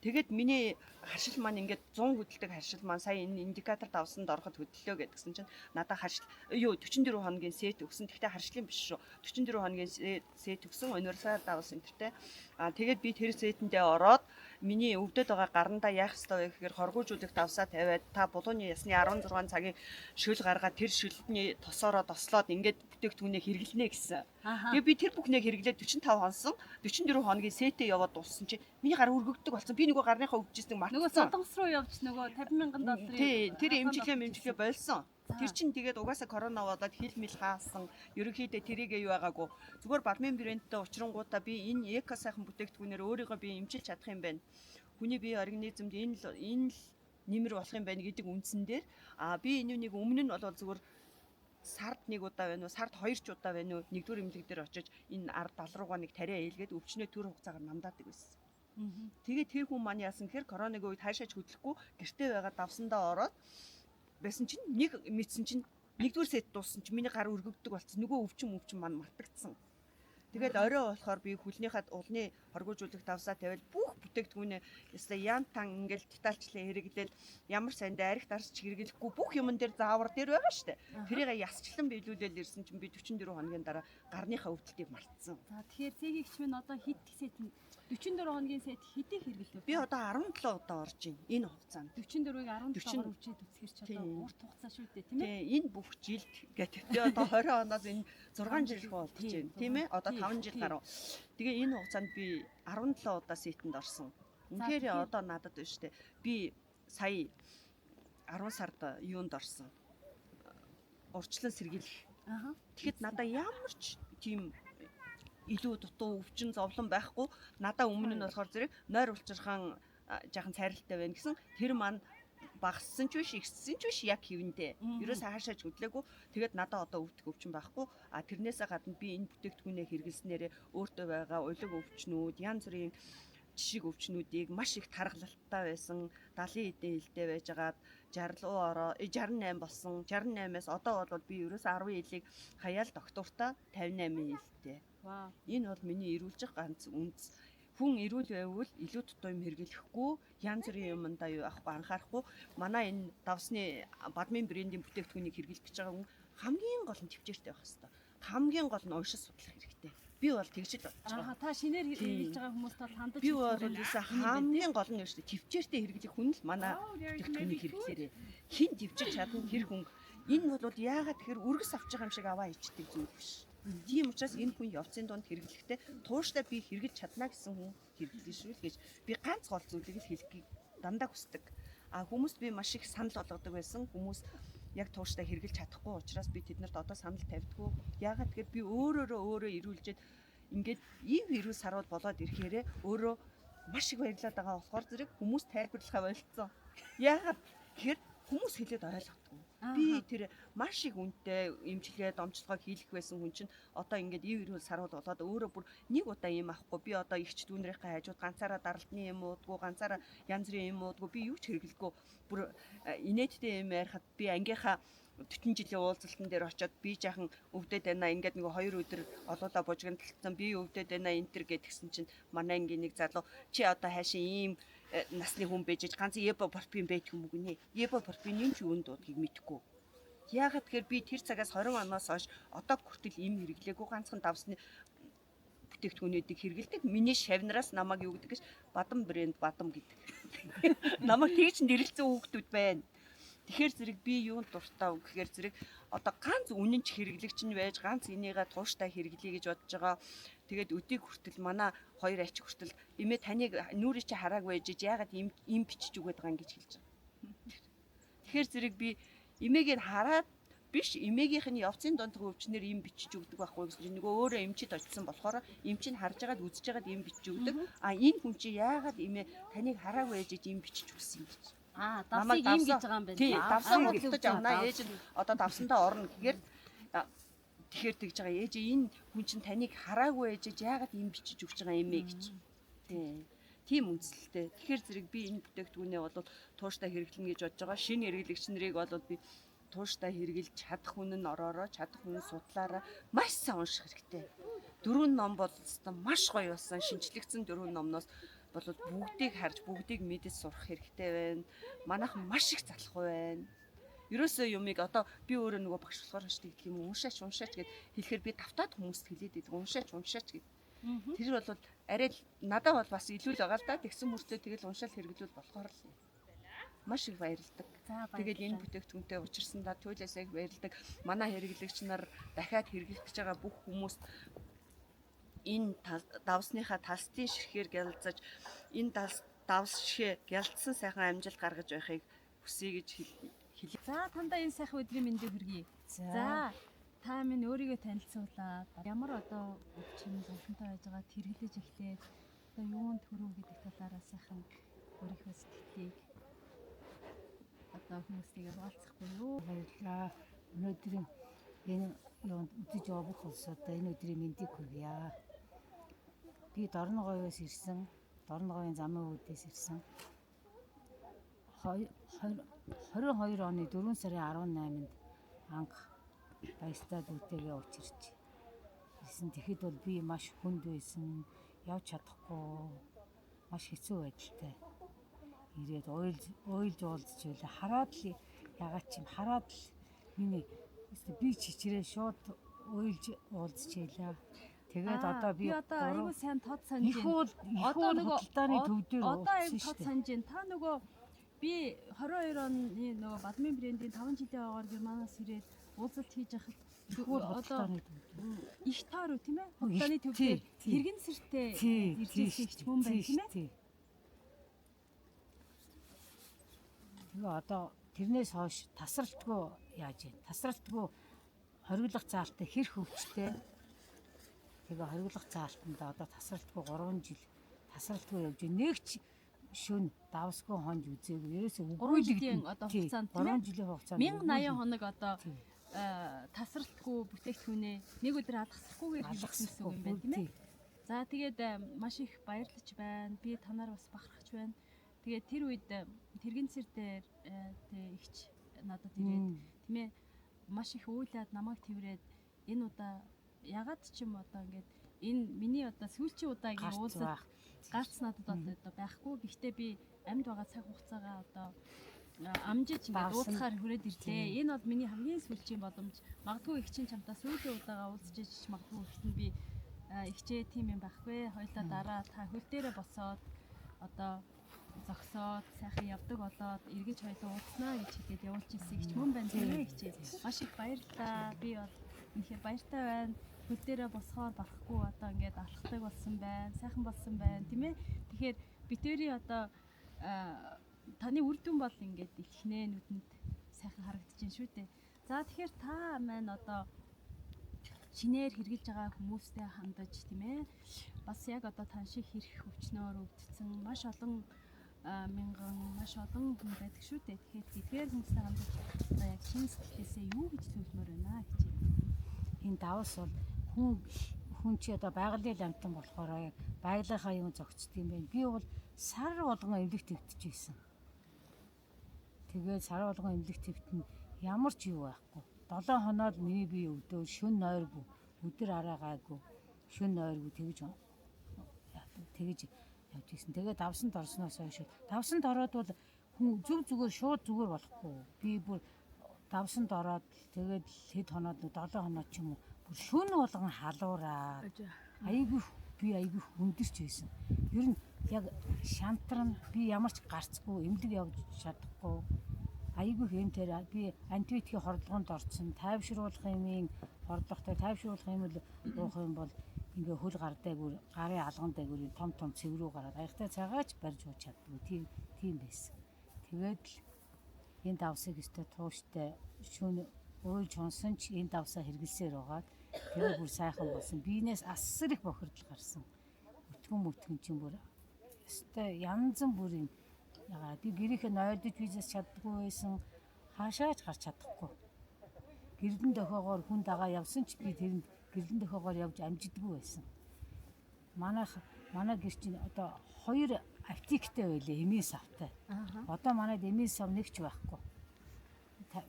Тэгээд миний харшил маань ингээд 100 хөдөлтөг харшил маань сая энэ индикатор давсанд ороход хөдлөө гэдгсэн чинь надад харшил юу 44 хоногийн сет өгсөн. Гэхдээ харшлын биш шүү. 44 хоногийн сет өгсөн универсал давс энтертэй. Аа тэгээд би тэр сетэндээ ороод миний өвдөд байгаа гарандаа яах ёстой вэ гэхээр хоргуужуулах давсаа тавиад та булууны ясны 16 цагийн шөл гаргаад тэр шөлдний тосоороо тослоод ингээд бүтээгдэхүүнээ хэрэглэнэ гэсэн. Тэгээ би тэр бүхнээ хэрэглээд 45 хонсон. 44 хоногийн сетээ яваад дууссан чинь миний гар өргөгддөг болсон. Би нөгөө гарныхаа өвдөжснийг мартсан. Нөгөө Солонгос руу явж нөгөө $50,000 долларын тий, тэр эмчилгээ болсон. Тэр чинь тэгээд угаасаа корона болоод хил мэл хаасан. Ерөнхийдөө тэрийг юу байгаагүй. Зүгээр Бадмын брэндтэй учрангуудаа би энэ эко сайхан бүтээгдэхүүнээр өөрийгөө би эмчилж чадах юм байна. Хүний бие организмд энэ л нэмэр болох юм байна гэдэг үндсэн дээр би энэ үнийг өмнө нь бол зүгээр сард нэг удаа байна уу, сард хоёр ч удаа байна уу, нэгдүгээр эмнэлэг дээр очиж энэ ард дал руугаа нэг тариа ээлгээд өвчнөө төр хугацаагаар намдаадаг байсан. Тэгээд тэр хүн маань яасан гэхээр коронагийн үед хаашаач хөдлөхгүй гэртээ байгаа давсандаа ороод байсан чинь нэг мэдсэн чинь нэгдүгээр сет дууссан чинь миний гар өргөгддөг болсон. Нөгөө өвчин маань мартагдсан. Тэгээд орой болохоор би хүлнийхээ улны хоргуужуулах давсаа тавиал бүх бүтээгдэхүүнээ ясаа ян тан ингээл детальчлан хэрэглээл ямар сайндаа арх дарсч хэрэглэхгүй бүх юмн дээр заавар дээр байгаа штэ. Тэрийг ясчлан биелүүлээл ирсэн чинь би 44 хоногийн дараа гарныхаа өвдөлтийг мартсан. За тэгэхээр цэгийг ч минь одоо хэд сет 44 хоногийн сет хэдийг хэрэглэв? Би одоо 17 удаа орж байна энэ хугацаанд. 44-ийг 17-оор өвчээд үзэхэр ч одоо урт хугацаа шүү дээ, тийм ээ? Тийм, энэ бүх жилд гэдэг. Би одоо 20 оноос энэ 6 жил болчих байна, тийм ээ? Одоо 5 жил гаруй. Тэгээ энэ хугацаанд би 17 удаа сетэнд орсон. Үнэхээр одоо надад байна шүү дээ. Би сая 10 сард юунд орсон? Урьдчилан сэргийлэх. Тэгэхэд надад ямар ч тийм илүү дутуу өвчин зовлон байхгүй. Надаа өмнө нь болохоор зэрэг нойр улчирхан жаахан цайралтай байна гэсэн тэр маань багассан ч биш, ихссэн ч биш яг хэвэндээ. Ерөөсөө хаашаач хөдлөөгүй. Тэгээд надаа одоо өвдөх өвчин байхгүй. А тэрнээсээ гадна би энэ бүтээгдэхүүнээ хэрэглэснээрээ өөртөө байгаа улиг өвчнүүд, янз бүрийн жишиг өвчнүүдийг маш их таргалалттай байсан. 70 хэдэн хилтэй байжгаад 60 руу ороо 68 болсон. 68-аас одоо бол би ерөөсөө 10 жилийг хаяал доктортой 58 жилтэй. Вау. Энэ бол миний эрүүлжих ганц үндэс. Хүн эрүүл байвал илүү дутуу юм хэрэглэхгүй, янз бүрийн юмдаа юу авахгүй, анхаарахгүй. Манай энэ давсны Бадмын брендийн бүтээгдэхүүнийг хэрэглэх гэж байгаа хүн хамгийн гол нь төвчээртэй байх хэвээр. Хамгийн гол нь уншиж судлах хэрэгтэй. Би бол тэгж л бодож байгаа. Аа, та шинээр хэрэглэж байгаа хүмүүст бол хандаж би бол ерөөсөө хамгийн гол нь юу шүү дээ. Төвчээртэй хэрэглэх хүн л манай бүтээгдэхүүнийг хэрэглээрээ. Хэн төвчж чадна тэр хүн. Энэ бол яагаад тэгэхээр өргөс авч байгаа юм шиг аваа ичдэг зүйл биш. Тийм учраас энэ хүн явцын дунд хэрэглэхдээ тууштай би хэрэглэж чадна гэсэн хүн хэрэглэн шүү л гэж би ганц гол зүйлийг л хэлэхийг дандаа хүсдэг. А хүмүүст би маш их санал болгодог байсан. Хүмүүс яг тууштай хэрэглэж чадахгүй учраас би тэднэрт одоо санал тавьдаггүй. Яагаад тэгэхээр би өөрөө эрүүлжээд ингээд ийм эрүүл саруул болоод ирэхээрээ өөрөө маш их баярлаад байгаа болохоор зэрэг хүмүүс тайлбарлахаа болцсон. Яагаад тэгэхээр хүмүүс хэлээд ойлгохгүй. Би тэр маш их үнэтэй эмчилгээ домжлогоо хийлэх байсан хүн чинь одоо ингээд ив эрүүл саруул болоод өөрөө бүр нэг удаа юм авахгүй. Би одоо эгч дүүнрийнхээ хажууд ганцаараа даралтны юм уудгүй, ганцаараа янз бүрийн юм уудгүй, би юу ч хэрэглэхгүй. Бүр инээдтэй юм ярихад би ангийнхаа 40 жилийн уулзалтан дээр очиод би жаахан өвдөд байна. Ингээд нэг 2 өдөр олоолаа бужигналцсан. Би өвдөд байна энэ төр гэдгсэн чинь манай ангийн нэг залуу чи одоо хайшин ийм насны хүн байж ганц эбо-порфин байдаг юм уу гинэ. Эбо-порфин ч юунд дуудгийг мэдэхгүй. Яагаад тэгэхээр би тэр цагаас 20 оноос хойш одоо хүртэл им хэрэглээгүй, ганцхан давсны бүтээгдэхүүнүүдийг хэрэглэдэг. Миний шавнараас намайг юу гэдэг гэж Бадам брэнд Бадам гэдэг. Намайг тэгж нэрлэлсэн хүүхдүүд байна. Тэгэхээр зэрэг би юунд дуртай вэ гэхээр зэрэг одоо ганц үнэнч хэрэглэгч нь байж ганц энийгээ тууштай хэрэглэе гэж бодож байгаа. Тэгээд өдийг хүртэл манай хоёр ач хүртэл эмээ таныг нүрээ чи хараагүй байж яагаад им им бичиж өгöd байгаа юм гэж хэлж байгаа. Тэгэхээр зэрэг би эмээгээ хараад биш эмээгийнх нь явцын дунд өвчнөр им бичиж өгдөг байхгүй гэсэн чинь нөгөө өөрөө эмчид очисон болохоор эмч нь харж байгаад үзэж байгаад им бичиж өгдөг. А энэ хүн чи яагаад эмээ таныг хараагүй ээж им бичиж өгсөн гэж. Аа, давсыг им гэж байгаа юм байна. Тий, давсаа худалдаж авнаа ээж нь одоо давсандаа орно гэхээр тэгэхээр тэгж байгаа ээж энэ хүн чинь таныг хараагүй ээж яагаад им бичиж өгч байгаа юм бэ гэж. Тий. Тийм үндсэлтэй. Тэгэхээр зэрэг би энэ бүтээгдэхүүнээ бол тууштай хэрэглэнэ гэж бодож байгаа. Шинэ хэрэглэгч нарыг бол би тууштай хэрэглэж чадах хүн нь ороороо, чадах хүн судлаараа маш сайн унших хэрэгтэй. Дөрвөн ном бол өстой маш гоё болсон. Шинжлэгдсэн дөрвөн номноос бол бүгдийг харж, бүгдийг мэдэж сурах хэрэгтэй байна. Манайхан маш их залхуу байна. Ерөөсөө юмыг одоо би өөрөө нөгөө багш болохоор ч тэгдэг юм уншаач уншаач гэд хэлэхээр би давтаад хүмүүст хэлээд байдаг. Уншаач уншаач гэд. Тэр бол арай л надад бол бас илүү л байгаа л да. Тэгсэн мөртлөө тэгэл уншаал хэрэглүүл болохоор л маш их баярлдаг. Тэгэл энэ бүтээгдэхүүнтэй учирсандаа туйлаасаа их баярлдаг. Манай хэрэглэгч нар дахиад хэрэглэх гэж байгаа бүх хүмүүст энэ давсныхаа талстын ширхээр гялцаж энэ давс ширхээ гялцсан сайхан амжилт гаргаж байхыг хүсье гэж хэлье. За, тандаа энэ сайхан өдрийн мэндийг хүргэе. За, та минь өөрийгөө танилцуулаад ямар одоо өвчин зовлонтой байж байгаа хэрэглэж эхлээд одоо юунд төрөв гэдэг талаараа сайхан өөрийнхөө сэтгэлийг одоо хүмүүстэйгээ хуваалцахгүй юу? Баярлалаа. Өнөөдрийн энэ юунд үзэж байгаа бүх улсуудаа энэ өдрийн мэндийг хүргье. Би Дорноговоос ирсэн. Дорноговын замын үүдээс ирсэн. 22 оны 4 сарын 18-нд анх баястай дүүтэйгээ учирч ирсэн. Тэгэхэд бол би маш хүнд байсан. Явж чадахгүй маш хэцүү байдалтай. Ирээд уйлж уулзч байлаа. Хараад л ягаад ч юм хараад л миний би чичрээ шууд уйлж уулзч байлаа. Тэгээд одоо би одоо айгүй сайн тод санаж байна. Их уул худалдааны төв дээр одоо айгүй тод санаж байна. Та нөгөө би 22 оны нөгөө Бадмын брендийн 5 жилийн агаар Германаас ирээд уулзалт хийж байхад их уул худалдааны төв их таар үү тийм ээ? Худалдааны төв дээр хэргэн сэртэй ирж ирсэн их хүн байна тийм ээ? Тэгээ одоо тэрнээс хойш тасралтгүй яаж юм? Тасралтгүй хориглох заалттай хэр хөвчтэй. Тэгээ хориглох заалтанд одоо тасралтгүй 3 жил тасралтгүй явж нэг ч шөн давсгүй хонж үзээгүй. Ерөөсөө 3 жилийн одоо хугацаанд тийм ээ 3 жилийн хугацаанд 1080 хоног одоо тасралтгүй бүтээгдэхүүнээ нэг өдөр алгасрахгүйгээр хэрэглэсэн гэсэн үг юм байна тийм ээ. За тэгээд маш их баярлаж байна. Би танаар бас бахархаж байна. Тэгээд тэр үед тэрэгцэр дээр тэг ихч надад ирээд тийм ээ маш их уйлаад намайг тэрврээд энэ удаа ягаад ч юм одоо ингээд энэ миний одоо сүүлчийн удаагийн уулзалт гарц надад одоо байхгүй. Гэхдээ би амьд байгаа цаг хугацаагаа одоо амжиж ингээд уулзахаар хүрээд ирлээ. Энэ бол миний хамгийн сүүлчийн боломж. Магадгүй их чинь чамтай сүүлийн удаага уулзч ич магадгүй ихтэн би ихчээ тийм юм байхгүй. Хоёлаа дараа та хөл дээрээ босоод одоо зогсоод сайхан явдаг болоод эргэж хоёлаа уулзнаа гэж хэлээд явуулж ирсэн их мөн байна тийм ээ ихчээ. Маш их баярлалаа. Би бол үнэхээр баяртай байна. Хөл дээрээ босохоор барахгүй одоо ингээд алхдаг болсон байна. Сайхан болсон байна тийм ээ. Тэгэхээр битэрийн одоо таны үр дүн бол ингээд илхнээ нүдэнд сайхан харагдаж байна шүү дээ. За тэгэхээр та маань одоо шинээр хэрглэж байгаа хүмүүстэй хандаж тийм ээ. Бас яг одоо тань шиг хэрэг өвчнөөр өвдсөн маш олон мянган маш олон хүн байдаг шүү дээ. Тэгэхээр тэдгээр хүмүүстэй хандаж одоо яг шин сэтгэлээсээ юу гэж зөвлөмөр байна гэж. Энэ давс бол хүн чи одоо байгалийн амтан болохоор яг байгалийнхаа юм зогцдог юм байна. Би бол сар болгон эмнэлэг твтж байсан. Тэгээд сар болгон эмнэлэг твтэн ямар ч юу байхгүй. 7 хоноод миний бие өвдөө шөн нойргүй, өдөр араа гайгүй, шөн нойргүй тэгж явж ирсэн. Тэгээд давсанд орсноос хойш давсанд ороод бол хүн зүг зүгээр шууд зүгээр болохгүй. Би бүр давсанд ороод тэгээд хэд хоноод 7 хоноод ч юм уу бүр шөн болгон халуураа. Айгүй би айгүй хүндэрч байсан. Ер нь яг шантран би ямар ч гарцгүй эмнэлэг явж чадахгүй. Айгүй их эмтэр би антибиотикийн хордлогонд орсон. Тайвшруулах юмын хордлоготой тайвшруулах юм л уух юм бол ингээ хөл гардайгүй, гарын алган дайгүй том том цэв рүү гараад аягтай цагаач барьж ууж чаддгүй. Тийм байсан. Тэгээд л энэ давсыг өстой тууштай шөнө уйлж унсан ч энэ давсаа хэрэглэсээр байгаад тэгээ бүр сайхан болсон. Биенээс асар их бохирдол гарсан. Өтгөн мөтгөн чинь бүр өстой янзан бүрийн ягаа би гэрийнхээ нойлдож визээс чаддгүй байсан. Хаашаач гарч чадахгүй. Гэрдэн дохиогоор хүн дагаа явсан ч би тэрэнд гэрдэн дохиогоор явж амжидаггүй байсан. Манай гэр чинь одоо 2 аптектэй байлээ эмийн савтай. Одоо манайд эмийн сав нэг ч байхгүй.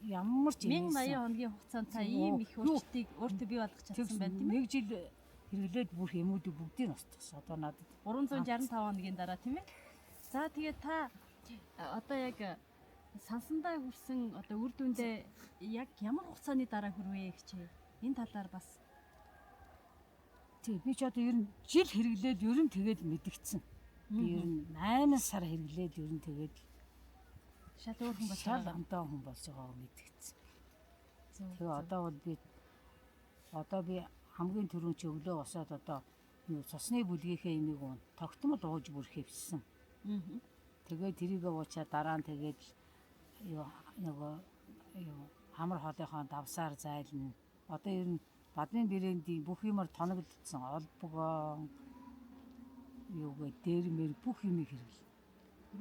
Ямар ч эмийн 1080 хоногийн хугацаанд та ийм их өөрчлөлтийг өөртөө бий болгох чадсан байна тийм ээ? Нэг жил хэрэглээд бүх эмүүдийг бүгдийг нь устгасан. Одоо надад 365 хоногийн дараа тийм ээ? За тэгээд та одоо яг сансандаа хүрсэн одоо үр дүндээ яг ямар хугацааны дараа хүрвэ гэж энэ талаар бас тий би ч одоо ер нь жил хэрэглээд ер нь тэгээд мэдгдсэн. Би ер нь 8 сар хэрэглээд ер нь тэгээд шал өөр хүн болж шал байгаа. амтаа хүн болж байгааг мэдгдсэн. Тэгээ одоо бол би одоо би хамгийн түрүүн чи өглөө босоод одоо юу цусны бүлгийнхээ имийг уун тогтмол ууж бүр хэвсэн. Тэгээд тэрийгэ уучаа дараа нь тэгээд юу нөгөө юу хамар хоолынхоо давсаар зайлна. Одоо ер нь бадмын брэндийн бүх юмар тоноглогдсон олбогоо юугээ дэрмэр бүх юмыг хэрэглэнэ.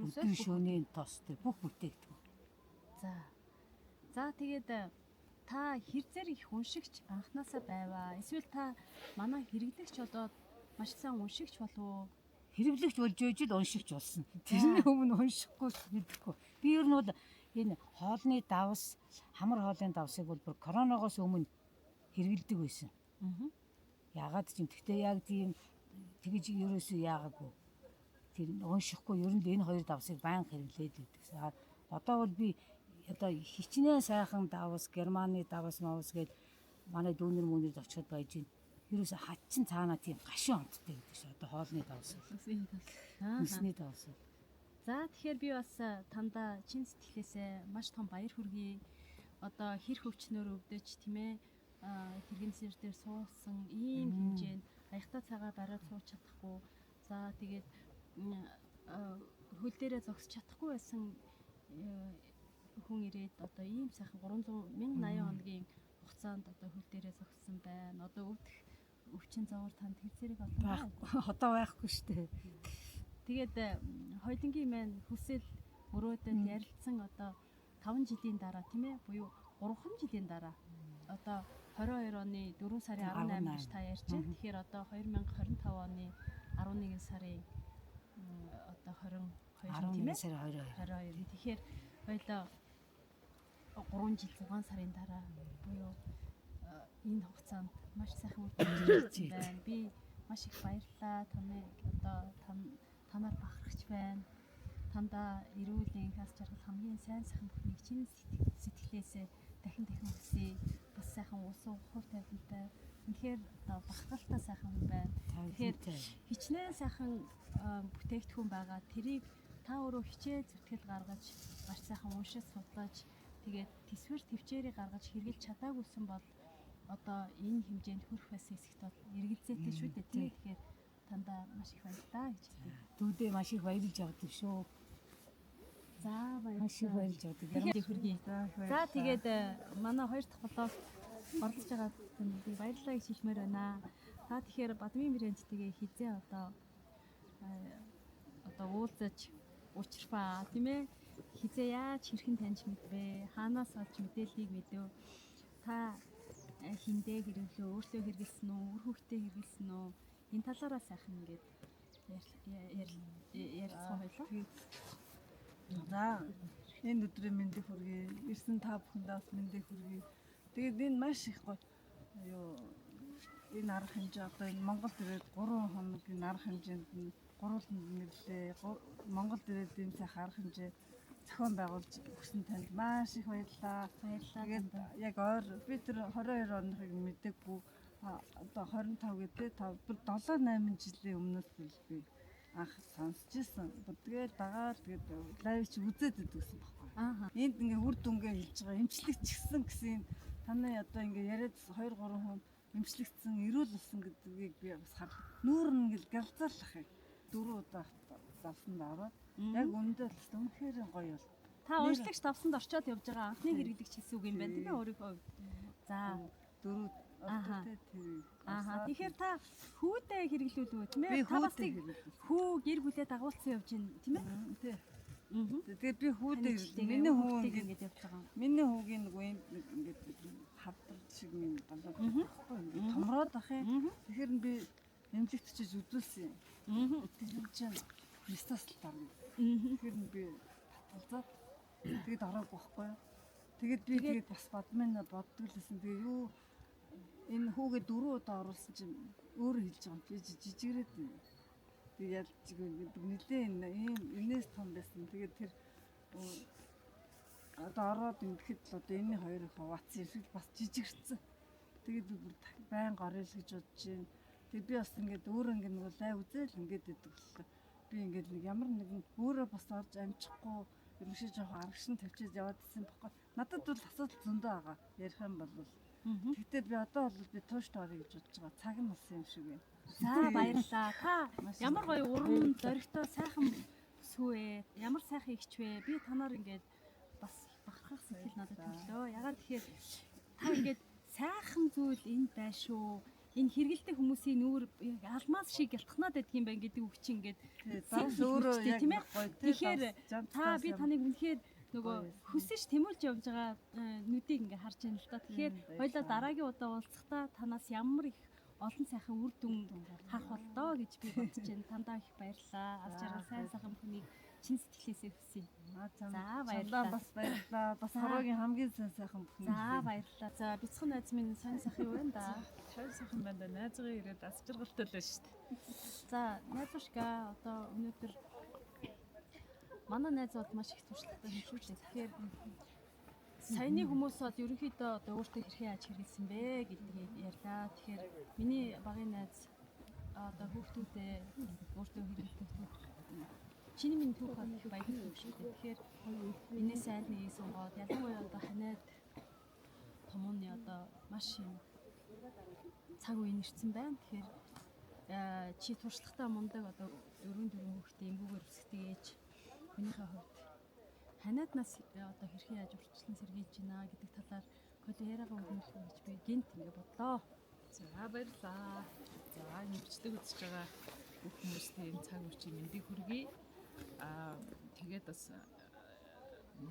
Өдөр шөнийн тос тэр бүх бүтээгдэхүүн. За. За тэгээд та хэр зэрэг их уншигч анханасаа байваа. Эсвэл та манай хэрэглэгч болоод маш сайн уншигч болов уу? Хэрэглэгч болж байж л уншигч болсон. Тэрний өмнө уншихгүй мэдэхгүй. Би ер нь бол энэ хоолны давс, хамар хоолын давсыг бол бүр коронавигоос өмнө хэрэглэдэг байсан. Ягаад ч юм тэгтээ яг тийм тэгж ерөөсөө яагаагүй. Тэр уншихгүй ер нь л энэ хоёр давсыг байнга хэрэглээд байдаг. Одоо бол би одоо хичнээн сайхан давс, Германы давс, мавс гээд манай дүүнер мөнөрд очиход байж гин. Ерөөсөө хачин цаанаа тийм гашуун амттай гэдэг чинь одоо хоолны давс. Нүсний давс. За тэгэхээр би бас тандаа чин сэтгэлээсээ маш том баяр хүргэе. Одоо хэр хөвчнөр өвдөж тийм ээ хэргэнсэр дээр суусан ийм хэмжээнд аягтай цагаа бариад сууж чадахгүй. За тэгээд хөл дээрээ зогсож чадахгүй байсан хүн ирээд одоо ийм сайхан 300 1080 хоногийн хугацаанд одоо хөл дээрээ зогссон байна. Одоо өвдөх өвчин зовор танд хэр зэрэг олон байна. Одоо байхгүй шүү дээ. Тэгээд хоёлынгийн маань хүсэл мөрөөдөд ярилцсан одоо 5 жилийн дараа тийм ээ буюу 3 жилийн дараа одоо 22 оны 4 сарын 18 гэж та ярьж байна. Тэгэхээр одоо 2025 оны 11 сарын одоо 22 тийм 11 ээ сарын 22. 22. Тэгэхээр хоёлоо 3 жил 6 сарын дараа буюу энэ хугацаанд маш сайхан үр дүн байна. Би маш их баярлалаа. Таныг одоо танаар бахархаж байна. Тандаа эрүүл энх ас жаргал хамгийн сайн сайхан бүхнийг чин сэтгэлээсээ дахин дахин хүсье. Бас сайхан ус уух хувь тавилантай. Үнэхээр одоо бахархалтай сайхан хүн байна. Тэгэхээр хичнээн сайхан бүтээгдэхүүн байгаа. Тэрийг та өөрөө хичээл зүтгэл гаргаж, маш сайхан уншиж судлаж, тэгээд төсвөр төвчээрийг гаргаж хэрэглэж чадаагүйсэн бол одоо энэ хэмжээнд хүрэх байсан хэсэгт бол эргэлзээтэй шүү дээ тийм. Тэгэхээр тандаа маш их баярлалаа гэж хэлье. Дүүдээ маш их баярлж явдаг шүү. За баярлалаа. Маш их баярлж явдаг. Тэгэхээр хүргэе. За тэгээд манай хоёр дахь блог оролцож байгаа танд би баярлалаа гэж хэлмээр байна. Та тэгэхээр Бадмын брэндтэйгээ хизээ одоо одоо уулзаж учрфаа тийм ээ хизээ яаж хэрхэн таньж мэдвэ? Хаанаас олж мэдээллийг мэдв? Та хиндэ хэрэглөө, өөртөө хэрэглэсэн үү, үр хүүхдээ хэрэглэсэн үү? Энэ талаараа сайхан ингээд ярилцсан хоёлаа. За энэ өдрийн мэндийг хүргэе. Ирсэн та бүхэндээ бас мэндийг хүргэе. Тэгээд энэ маш их гоё юу энэ арга хэмжээ одоо энэ Монголд ирээд 3 хоногийн арга хэмжээнд нь гурван нэрлээ. Монголд ирээд ийм сайхан арга хэмжээ зохион байгуулж өгсөн танд маш их баярлалаа. Баярлалаа. Тэгээд яг ойр би тэр 22 оныхыг мдэггүй одоо 25 гэдэг 7 8 жилийн өмнөөс л би анх сонсч ирсэн. Тэгэл дагаад тэгээд лайв чи үзээд идэгсэн байхгүй. Энд ингээ үр дүнгээ хэлж байгаа. Эмчлэгчсэн гэсэн таны одоо ингээ яриад 2 3 хүн эмчлэгдсэн, эрүүл болсон гэдгийг би бас харлаа. Нүүр нь ингээл галзаалах юм. Дөрөв удаа давсанд ороод яг үндэ л үнэхээр гоё бол. Та уншлагч давсанд орчоод явж байгаа анхны хэрэглэгч гэсэн үг юм байна тийм ээ өөрийнхөө хувьд. За дөрөв одоо тэр. Аа, тэгэхээр та хүүдээ хэрэглүүлв үү тийм ээ? Та бас хүү гэр бүлээ дагуулсан явж байна тийм ээ? Тий. Тэгээд би хүүдээ хэрэглээ. Миний хүү ингэж явж байгаа. Миний хүүгийн нөгөө юм ингээд хавдар шиг юм болоод байхгүй ингээд томроод ах юм. Тэгэхээр би эмнэлэгт чиж үзүүлсэн юм. Тэр чинь Христос л дарна. Тэгэхээр би татгалзаад тэгээд ороогүй байхгүй юу? Тэгээд би тэгээд бас бадмын боддог л байсан. Тэгээ юу энэ хүүгээ дөрөв удаа оруулсан чинь өөрөө хэлж байгаа юм. Би жижигрээд байна. Тэгээд ялж нилээ энэ ийм энэс том байсан. Тэгээд тэр одоо ороод ингэхэд л одоо энэний хоёрыг хуваацсан юм шиг бас жижигэрсэн. Тэгээд би бүр байнга орё л гэж бодож байна. Тэгээд би бас ингээд өөрөө ингээд нэг лай үзэл ингээд идэг боллоо. Би ингээд нэг ямар нэгэн өөрөө бас орж амжихгүй ерөнхийдөө жоохон аргашин тавьчиж яваад исэн баггүй. Надад бол асуудал зөндөө байгаа. Ярих юм бол. Гэхдээ би одоо бол би тууштай орё гэж бодож байгаа. Цаг нь болсон юм шиг байна. За баярлалаа. Та ямар гоё урам зоригтой сайхан сүвэ. Ямар сайхан ихч вэ? Би танаар ингээд бас бахархах сэтгэл надад төрлөө. Ягаад тэгэхээр та ингээд сайхан зүйл энд байна шүү. Энэ хэрэгэлдэг хүмүүсийн нүүр алмаз шиг гялтхнаад байдаг юм байна гэдэг үг чинь ингээд бас өөрөө яг тийм ээ. Тэгэхээр та би таныг үнэхээр нөгөө хүсэж тэмүүлж явж байгаа нүдийг ингээ харж байна л да. Тэгэхээр хоёлаа дараагийн удаа уулзахдаа танаас ямар их олон сайхан үр дүн харах болдоо гэж би бодож байна. Тандаа их баярлалаа. Аз жаргал сайн сайхан бүхнийг чин сэтгэлээсээ хүсье. За баярлалаа. Бас баярлалаа. Бас хороогийн хамгийн сайн сайхан бүхэн. За баярлалаа. За бяцхан найз минь сайн сайхан юу вэ да? Сайн сайхан байна да. Найзгаа ирээд аз жаргалтай л байна шүү дээ. За найзуушка одоо өнөөдөр манай найз бол маш их туршлагатай хүн шүү дээ. Тэгэхээр саяны хүмүүс бол ерөнхийдөө одоо өөртөө хэрхэн яаж хэрэгэлсэн бэ гэдгийг ярьлаа. Тэгэхээр миний багын найз одоо хүүхдүүдээ өөртөө хэрэглэдэг түүх. Чиний минь түүх бол их баян түүх шүү дээ. Тэгэхээр энэс аль нэгийг сонгоод ялангуяа одоо ханиад томооны одоо маш юм цаг үе нэрсэн байна. Тэгэхээр чи туршлагатай мундаг одоо дөрвөн хүүхдээ эмгүүгээр өсгдөг ээж хүнийхээ хувьд ханиаднаас одоо хэрхэн яаж урьдчилан сэргийлж байна гэдэг талаар коли яриагаа өрнүүлэх гэж би гинт ингэ бодлоо. За баярлалаа. За энэ бичлэг үзэж байгаа бүх хүмүүстээ энэ цаг үеийн мэндийг хүргэе. Аа тэгээд бас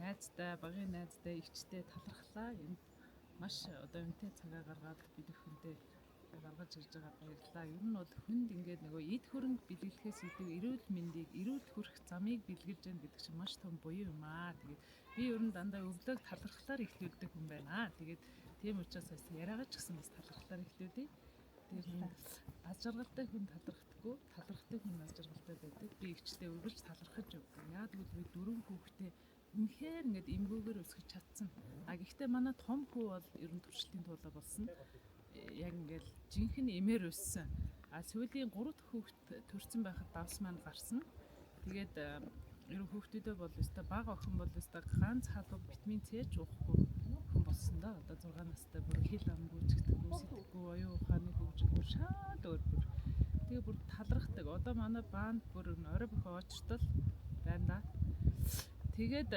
найздаа, багын найздаа, эгчтэй талархлаа. Энд маш одоо үнэтэй цагаа гаргаад бид бүхэндээ гаргаж ирж байгаа баярлалаа. Ер нь бол хүнд ингээд нөгөө эд хөрөнгө бэлгэлэхээс илүү эрүүл мэндийг, эрүүл хүрэх замыг бэлгэлж яах гэдэг чинь маш том буян юм аа. Тэгээд би ер нь дандаа өвлөөг талархлаар эхлүүлдэг хүн байна. Тэгээд тийм учраас бас яриагаа ч гэсэн бас талархлаар эхлүүлье. Тэгээд аз жаргалтай хүн талархдаггүй, талархдаг хүн аз жаргалтай байдаг. Би эгчтэй үргэлж талархаж явдаг. Яа гэвэл би дөрвөн хүүхдээ үнэхээр ингээд эмгүүгээр өсгөж чадсан. А гэхдээ манай том хүү бол ер нь туршилтын туулаа болсон. Яг ингээл жинхэнэ эмээр өссөн. А сүүлийн 3 дахь хүүхд төрсэн байхад давс маань гарсан. Тэгээд ер нь хүүхдүүдээ бол өстой бага охин бол өстой ганц халуун витамин С ч уухгүй хүн болсон да. Одоо 6 настай бүр хэл амгүй чигтэхгүй сэтгэхгүй оюун ухааны хөгжил бүр шал өөр бүр. Тэгээ бүр талархдаг. Одоо манай баанд бүр орой бохоо очтол байна да. Тэгээд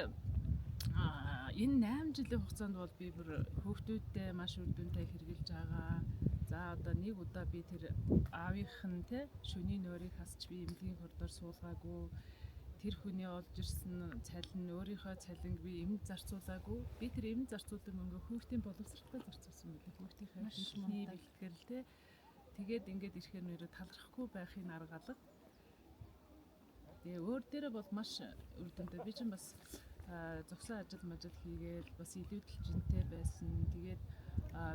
энэ 8 жилийн хугацаанд бол би бүр хүүхдүүдтэй маш үр дүнтэй хэрглэж байгаа. За одоо нэг удаа би тэр аавынх нь те шөнийн нойрыг хасч би эмнэлгийн коридор суулгаагүй. Тэр хүний олж ирсэн цалин өөрийнхөө цалинг би эмд зарцуулаагүй. Би тэр эмд зарцуулсан мөнгө хүүхдийн боловсролтой зарцуулсан байлээ. Хүүхдийнхээ дэлхий бэлтгэл те. Тэгээд ингээд ирэхээр нэрээ талархахгүй байхын арга алга. Тэгээ өөр дээрээ бол маш үр дүнтэй. Би чинь бас зогсоо ажил мажил хийгээл бас илүүдэлжинтэй байсан. Тэгээд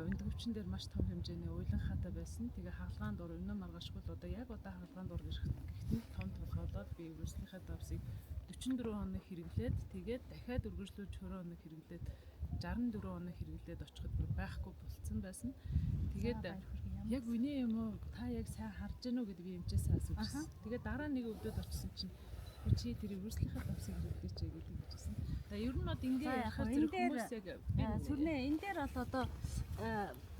өндгөвчин дээр маш том хэмжээний уйлан хаатай байсан. Тэгээ хагалгаан дур өмнө маргаашгүй л одоо яг одоо хагалгаан дур гэх нь том толгойлоод би үргэлжлийнхээ давсыг 44 хоног хэрэглээд тэгээд дахиад үргэлжлүүлж 20 хоног хэрэглээд 64 хоног хэрэглээд очиход бүр байхгүй болцсон байсан. Тэгээд яг үнэ юм уу? Та яг сайн харж гэнэ үү гэдэг би эмчээсээ асуусан. Тэгээд дараа нэг өвдөд очсон чинь Чи тэр өрсөлийнхээ давсыг хэрэглээч гэдэг хэлжсэн. За ер нь бол ингээ За, яг ярихаар хөө зэрэг энэ дээр, хүмүүс яг Сүрнэ энэ дээр бол одоо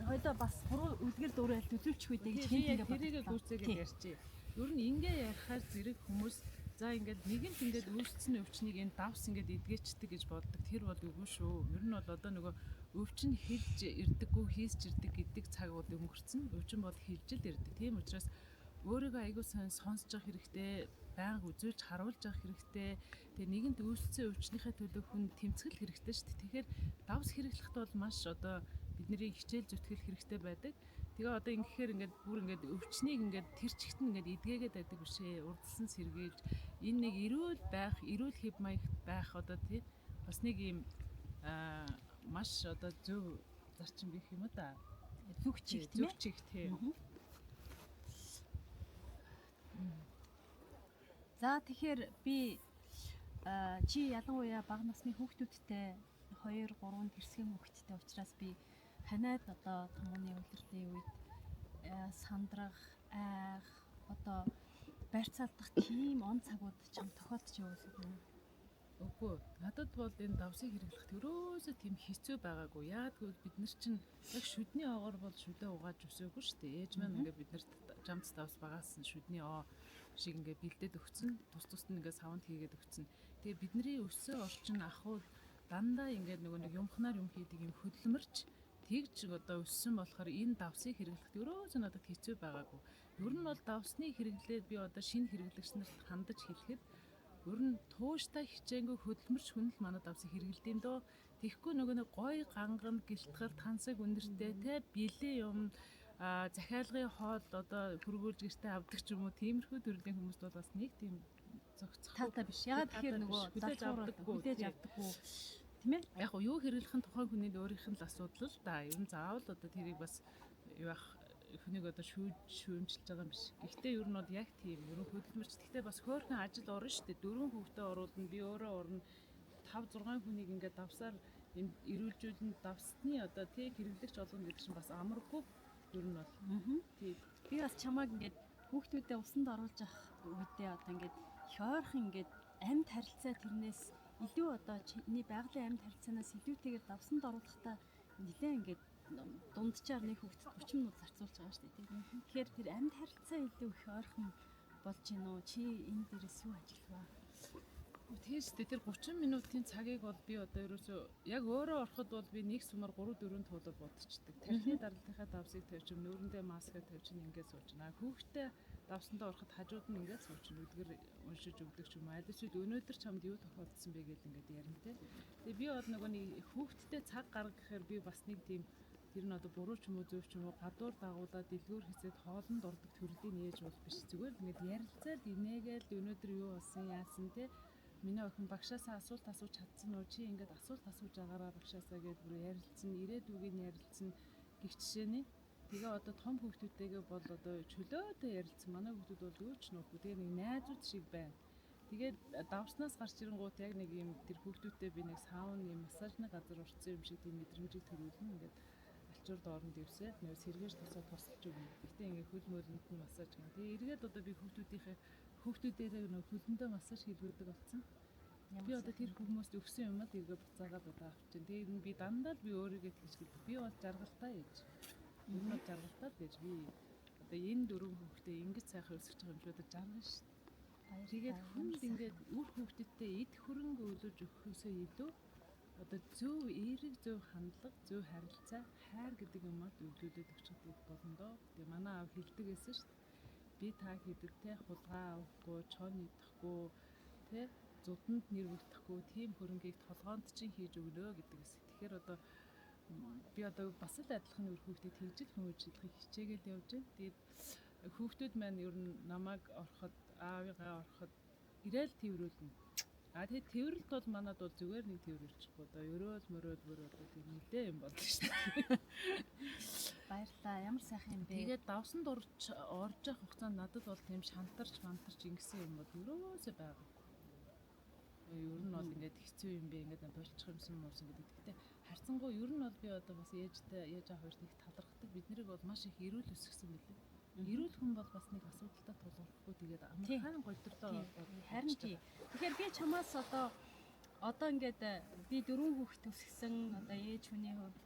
хоёлоо бас буруу үлгэр дуурайл төлөвлөх үедээ гэж би хинт яг ингээ тэрийгэ бодлоо. гүйцээгээд Тий. ярьчих. Ер нь ингээ ярихаар зэрэг хүмүүс за ингээд нэгэнт ингээд үүссэн өвчнийг энэ давс ингээд эдгээчдэг гэж боддог. Тэр бол үгүй шүү. Ер нь бол одоо нөгөө өвчин хэлж ирдэггүй, хийсч ирдэг гэдэг цаг бол өнгөрцөн. Өвчин бол хэлж л ирдэг. Тийм учраас өөрийгөө айгүй сайн сонсож явах хэрэгтэй, байнга үзүүлж харуулж явах хэрэгтэй. Тэгээ нэгэнт үүссэн өвчнийхээ төлөө хүн тэмцгэл хэрэгтэй шүү дээ. Тэгэхээр давс хэрэглэхэд бол маш одоо бидний хичээл зүтгэл хэрэгтэй байдаг. Тэгээ одоо ингэхээр ингээд бүр ингээд өвчнийг ингээд тэр чигт нь ингээд эдгээгээд байдаг биш ээ. Урдсан сэргийлж энэ нэг эрүүл байх, эрүүл хэв маягт байх одоо тий бас нэг юм маш одоо зөв зарчим гэх юм уу да. Зүг чиг тийм Зөв ээ. чиг тий. За тэгэхээр би чи ялангуяа бага насны хүүхдүүдтэй 2 3 тэрсгэн хүүхэдтэй учраас би ханиад одоо томооны улирлын үед сандрах, айх, одоо барьцаалдах тийм он цагууд чам тохиолдож явуулдаг юм. Үгүй. Надад бол энэ давсыг хэрэглэхэд ерөөсөө тийм хэцүү байгаагүй. Яагаад гэвэл бид нар чинь яг шүдний оогоор бол шүдээ угааж өсөөгүй шүү дээ. Ээж маань ингээд бид нарт жамц давс багаас нь шүдний оо шиг ингээд бэлдээд өгсөн. Тус тусд нь ингээд савнд хийгээд өгсөн. Тэгээ бидний өссөн орчин ахуул дандаа ингээд нөгөө нэг юмхнаар юм хийдэг юм хөдөлмөрч тэгж одоо өссөн болохоор энэ давсыг хэрэглэхэд ерөөсөө надад хэцүү байгаагүй. Ер нь бол давсны хэрэглээд би одоо шинэ хэрэглэгч нарт хандаж хэлэхэд ер нь тууштай хичээнгүй хөдөлмөрч хүн л манай давсыг хэрэглэдэг юм дөө. Тэгэхгүй нөгөө нэг гой ганган гэлтгал тансаг өндөртэй те бэлэн юм захиалгын хоол одоо хөргүүлж гэртээ авдаг ч юм уу тиймэрхүү төрлийн хүмүүст бол бас нэг тийм зохицох Таатай биш. Ягаад тэгэхээр Таатай нөгөө биш. Хүлээж залхуур авдаггүй, хүлээж тий. авдаггүй. Тийм ээ? Яг уу юу хэрэглэх нь тухайн хүний өөрийнх нь л асуудал л да. Ер нь заавал одоо тэрийг бас юу ах хүнийг одоо шүүмжилж байгаа юм биш. Гэхдээ ер нь бол яг тийм ер нь хөдөлмөрч. Гэхдээ бас хөөрхөн ажил орно шүү дээ. 4 хүүхдээ оруулна, би өөрөө орно. 5 6 хүнийг ингээд давсаар юм эрүүлжүүлэн давсны одоо тий хэрэглэгч олгоно гэдэг чинь бас амаргүй ер нь бол. Тий. Би бас чамааг ингээд хүүхдүүдэд усанд оруулж авах үедээ одоо ингээд их ойрхон ингээд амьд харилцаа тэрнээс илүү одоо чиний байгалийн амьд харилцаанаас илүүтэйгээр давсанд оруулахдаа нэлээ ингээд дунджаар нэг хүүхдэд 30 минут зарцуулж байгаа шүү дээ тийм. Тэгэхээр тэр амьд харилцаа илүү их ойрхон болж гин үү? Чи энэ дээрээс юу ажиглаваа? Тийм шүү дээ. Тэр 30 минутын цагийг бол би одоо ерөөсөө яг өөрөө ороход бол би нэг сумаар 3 4 туулаад бодчихдаг. Тархины даралтынхаа давсыг тавьчих, нүүрэндээ маска тавьчих, ингээд суучихна. Хүүхдээ давсандаа ороход хажууд нь ингээд суучихна. Үлгэр уншиж өгдөг ч юм уу. Аль эсвэл өнөөдөр чамд юу тохиолдсон бэ гэл ингээд ярина те. Тэгээ би бол нөгөө нэг хүүхдтэй цаг гаргахаар би бас нэг тийм тэр нь одоо буруу ч юм уу зөв ч юм уу гадуур дагуулаад дэлгүүр хэсэд хоолнд ордог төрлийн ээж бол биш. Зүгээр л ингээд ярилцаад инээгээл өнөөдөр юу болсон яасан те. Миний охин багшаасаа асуулт асууж чадсан уу? Чи ингээд асуулт асууж байгаараа багшаасаа гэж бүр ярилцсан, ирээдүгийг нь ярилцсан гих жишээний. Тэгээ одоо том хүүхдүүдтэйгээ бол одоо чөлөөтэй ярилцсан. Манай хүүхдүүд бол юу ч нуухгүй. Тэгээ нэг найзууд шиг байна. Тэгээд давснаас гарч ирэнгуут яг нэг юм тэр хүүхдүүдтэй би нэг саун юм массажны газар орсон юм шиг тийм мэдрэмжийг төрүүлнэ. Ингээд алчуур доорн дэвсээд нөө сэргээж тусаа тусалж өгнө. Гэтэ ингээд хөл мөлөнд нь массаж гин. Тэгээ эргээд одоо би хүүхдүүдээрээ нөө хөлөндөө массаж хийлгүүлдэг болсон. Би одоо тэр хүмүүст өгсөн юм л эргээ буцаагаад одоо авчин. Тэгээ би дандаа л би өөрийгөө тэгж гэлдэг. Би бол жаргалтай ээж. Ер нь бол жаргалтай л ээж. Би одоо энэ дөрвөн хүүхдээ ингэж сайхан өсгөж байгаа юм чи одоо жаргана шүү дээ. Тэгээд хүнд ингээд үр хүүхдүүдтэй эд хөрөнгө өлөж өгөхөөсөө илүү одоо зөв эерэг зөв хандлага, зөв харилцаа, хайр гэдэг юмар өвлүүлээд өгчих болно доо. Тэгээ манай аав хэлдэг байсан шүү дээ. Би та хэдэлтэй хулгай авахгүй, чон идэхгүй, тэ зуданд нэр бүтэхгүй тийм хөрөнгийг толгоонд чинь хийж өгнө гэдэг эсэх. Тэгэхээр одоо би одоо бас л адилхан үр хүүхдэд тэгж л хүмүүжлэхийг хичээгээл явж байна. Тэгээд хүүхдүүд маань ер нь намайг ороход, аавыгаа ороход ирээл тэрвэрлэнэ. А тэгээд тэрвэрлэлт бол манад бол зүгээр нэг тэрвэрлчихгүй одоо ерөөл мөрөөл бүр одоо тийм нилээ юм боллоо шүү дээ. Баярлалаа. Ямар сайхан юм бэ? Тэгээд давсанд орж явах хугацаанд надад бол тийм шантарч мантарч ингэсэн юм бол ерөөсөө байгаагүй. Ер нь бол ингээд хэцүү юм бэ, ингээд болчих юмсан муусан гэдэг. Гэхдээ харьцангуй ер нь бол би одоо бас ээжтэй ээж аав хоёрт их талархдаг. Бид нарыг бол маш их эрүүл өсгсөн билээ. Эрүүл хүн бол бас нэг асуудалтай тулгархгүй тэгээд амархан голдрлоо Харин тий. Тэгэхээр би чамаас одоо ингээд би 4 хүүхэд өсгсөн одоо ээж хүний хувьд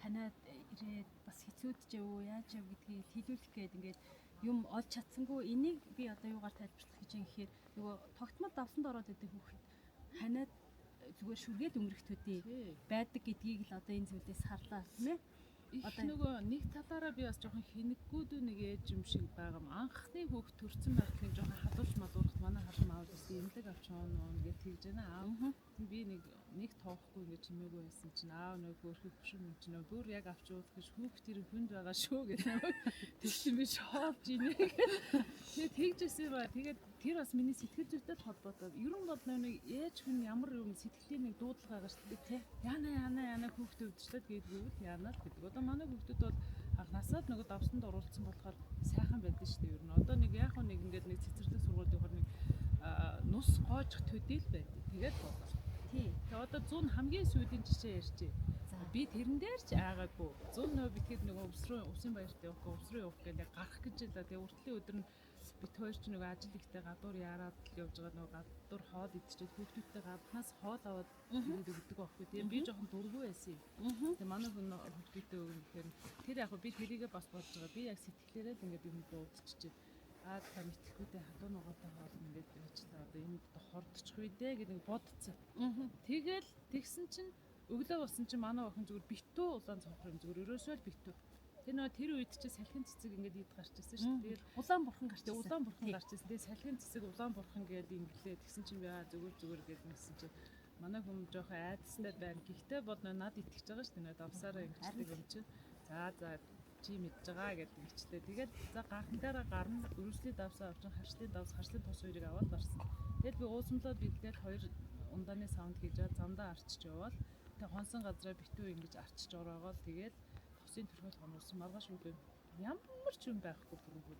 танаад ирээд бас хэцүүдж яв яаж яв гэдгийг хэлүүлэх гээд ингээд юм олж чадсангүй. Энийг би одоо юугаар тайлбарлах гэж юм гэхээр нөгөө тогтмол давсанд ороод идэг хүүхэд ханиад зүгээр шүргээл өнгөрөх төдий байдаг гэдгийг л одоо энэ зүйлээс харлаа тийм ээ. Одоо нөгөө нэг талаараа би бас жоохон хинэггүй дүү нэг ээж юм шиг байгаа юм. Анхны хүүхд төрсэн байхад нэг жоохон халуурч малуурхад манай харшим аав гэсэн эмнэлэг авч явна гэж тэгж байна. Аав би нэг тоохгүй ингэ чимээгүй байсан чинь аав нөгөө хөөрхөн хөшин юм чинь бүр яг авч явуулах гэж хүүхд тэр хүнд байгаа шүү гэх намайг тэг чинь би шоолж инэ. Тэгээ тэгжсэн ба. Тэгээд тэр бас миний сэтгэл зүйтэй холбоотой. Ер нь бол нэг ээж хүн ямар юм сэтгэлийн нэг дуудлага байгаа шүү дээ. Яна хүүхдээ өвдчлээд гэдгүү л яана л гэдэг. Одоо манай хүүхдүүд бол анхнаасаа л нөгөө давсанд оруулсан болохоор сайхан байдаг шүү дээ. Ер нь одоо нэг яг нэг ингээд нэг цэцэрлэг сургууль явахаар нэг нус гоожих төдийл байдаг. Тэгээд болоо. Тий. Тэгээ одоо 100 хамгийн сүүлийн жишээ ярьчих. Би тэрэн дээр ч аагаагүй. 100% битгэд нөгөө өвс рүү өвсөн баярт явахгүй, өвс рүү явах гэлээ гарах гэж л. Тэгээ уртлын өдөр нь бит хоёр ч нөгөө ажил ихтэй гадуур яарад л явж байгаа нөгөө гадуур хоол идчихэд хүүхдүүдтэй гаднаас хоол аваад ирээд өгдөг байхгүй. Тэгээ би жоохон дургүй байсан юм. Тэгээ манай хүн хүүхдүүдтэй өгнө гэхээр тэр яг би тэрийгээ бас бодож байгаа. Би яг сэтгэлээрээ л ингээд юм дуудчихжээ. Аа та мэтгэхгүйтэй халуун нугаатай хоол ингээд байчлаа. Одоо энд хордчих үе дээ гэдэг нэг бодцсон. Тэгэл тэгсэн чинь өглөө болсон чинь манай охин зүгээр битүү улаан цонхор юм зүгээр өрөөсөө л битүү. Тэр нөгөө тэр үед чинь салхин цэцэг ингээд ид гарч ирсэн шүү дээ. Тэгэл улаан бурхан гарч ирсэн. Улаан бурхан гарч ирсэн. Тэгээ салхин цэцэг улаан бурхан гээд инглээ. Тэгсэн чинь би аа зүгээр гээд нэгсэн чинь манай хүн жоохон айдастай байна. Гэхдээ бол над итгэж байгаа шүү дээ. Нөгөө давсаараа ингэдэг юм чинь. За чи мэдж байгаа гэдэг ингэчлээ. Тэгээд за гарахтаараа гарна. Өрөөслийн давсаа авчин харшлын давс, харшлын тус хоёрыг аваад гарсан. Тэгэл би уусамлаад бидлээд хоёр ундааны саунд хийж аваад замдаа арчиж яваал. Тэг хонсон газраа битүү ингэж арчиж ороогоол тэгээд тосын төрхөд хонуулсан маргааш өглөө ямар ч юм байхгүй бүрэн.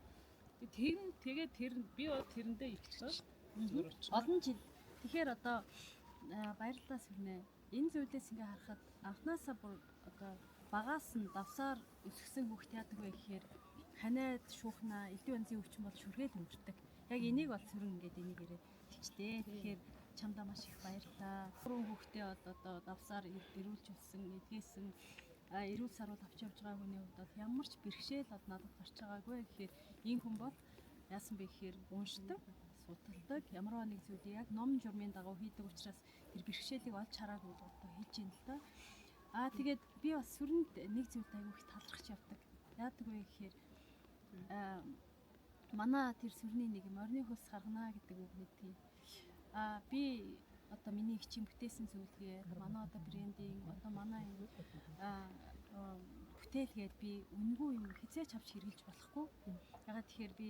Тэгээд тэр би бол тэрэндээ итгэж байгаа шүү дээ. Зүгээр очив. Олон жил. Тэгэхээр одоо баярлалаа сүрнэ. Энэ зүйлээс ингээ харахад анхнаасаа бүр одоо багаас нь давсаар өсгсөн хүүхд яадаг вэ гэхээр ханиад шуухнаа элдв янзын өвчин бол шүргээл өнгөрдөг. Яг энийг бол сүрэн ингээд энийг ирээ хэлчтэй. Тэгэхээр чамдаа маш их баярлалаа. Гурван хүүхдээ одоо давсаар эрүүлж өссөн, эдгээсэн эрүүл саруул авч явж байгаа хүний хувьд бол ямар ч бэрхшээл бол надад гарч байгаагүй гэхээр энэ хүн бол яасан бэ гэхээр уншдаг, судалдаг, ямар нэг зүйлийг яг ном журмын дагуу хийдэг учраас тэр бэрхшээлийг олж хараагүй л одоо хэлж юм л да. Аа тэгээд би бас сүрэнд нэг зүйлд айгүй их талархаж явдаг. Яадаг вэ гэхээр манай тэр сүрний нэг морины хөлс гаргана гэдэг үг мэдгийг. Аа би одоо миний их чинь бүтээсэн зүйлгээ манай одоо брендинг одоо манай энэ бүтээлгээд би үнгүй юм хизээч авч хэрэглэж болохгүй. Ягаад тэгэхээр би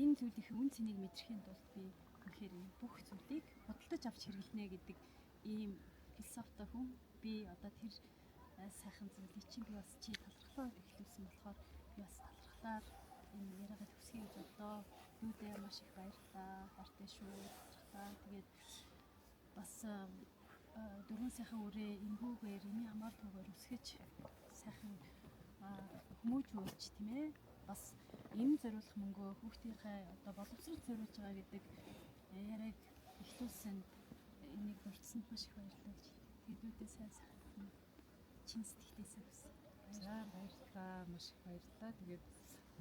энэ зүйлийн үн цэнийг мэдрэхийн тулд би үнэхээр энэ бүх зүйлийг худалдаж авч хэрэглэнэ гэдэг ийм философитой хүн. Би одоо тэр сайхан зүйлийг чинь би бас чи талархлаа эхлүүлсэн болохоор би бас талархлаар энэ яриагаа төгсгөе гэж бодлоо. Дүүдээ маш их баярлалаа. Баяртай шүү. Талархлаа. Тэгээд бас дөрвөн сайхан үрээ энгүүгээр эмийн хамгаалтгүйгээр өсгөж сайхан хүмүүжүүлж тийм ээ. Бас эм зориулах мөнгөө хүүхдийнхээ одоо боловсрол зориулж байгаа гэдэг яриаг эхлүүлсэн энийг дурдсанд маш их баярлалаа гэж. Тэгээд дүүдээ сайн сайхан чин сэтгэлээсээ хүсье. За баярлалаа. Маш их баярлалаа. Тэгээд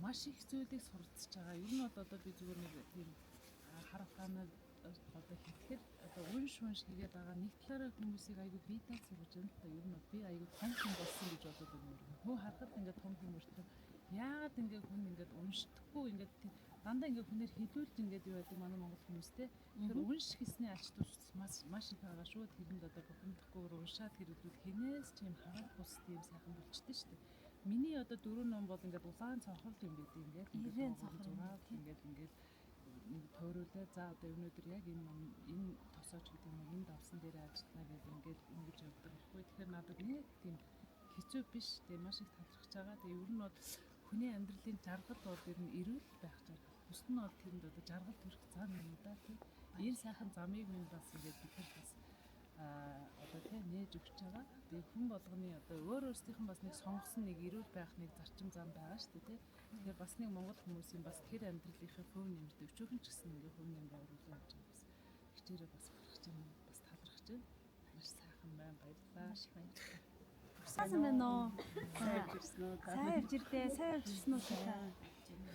маш их зүйлийг суралцж байгаа. Ер нь бол одоо би зүгээр нэг тийм хар ухаанаар одоо хэлэхэд одоо унш унш хийгээд байгаа нэг талаараа хүмүүсийг айгүй бие дааж сургаж байна л да. Ер нь бол би айгүй том хүн болсон гэж бодод байна. Хөө харахад ингээд том хүн мөртлөө яагаад ингээд хүн ингээд уншдаггүй ингээд дандаа ингээд хүнээр хилүүлж ингээд юу байдаг манай монгол хүмүүстэй. Тэгэхээр унш гэсний ач тус маш их байгаа шүү. Тэрэнд одоо бухимдахгүйгээр уншаад хэрэглүүл хинээс ч юм хараал бус тийм сайхан болчихдээ шүү дээ. Миний одоо дөрөв ном бол ингээд улаан цонхол юм байдаг ингээд ингээд цонхол ингээд ингээд нэг тойруулаа. За одоо өнөөдөр яг энэ ном энэ тосооч гэдэг юм энэ давсан дээр ажиллана гэдэг ингээд ингэж явдаг байхгүй. Тэгэхээр надад нэг тийм хэцүү биш. Тэгээ маш их талархаж байгаа. Тэгээ ер нь бол хүний амьдралын жаргал бол ер нь эрүүл байх жаргал. Бусд нь бол тэрэнд одоо жаргал төрөх зам юм да тий. Энэ сайхан замыг минь бас ингээд бид нар бас одоо тий нээж өгч байгаа. Тэгээ хүн болгоны одоо өөр өөрсдийнх нь бас нэг сонгосон нэг эрүүл байх нэг зарчим зам байгаа шүү дээ тий. Тэгэхээр бас нэг монгол хүмүүсийн бас тэр амьдралынхаа хувь нэмэрт өчүүхэн ч гэсэн ингээ хувь нэмэр оруулах гэж бас хичээрээ бас гаргаж юм бас талархаж байна. Маш сайхан байна, баярлалаа. Маш их баярлалаа. Сайн байна уу? Сайн явж ирсэн үү? Сайн явж ирлээ. Сайн явж ирсэн үү та?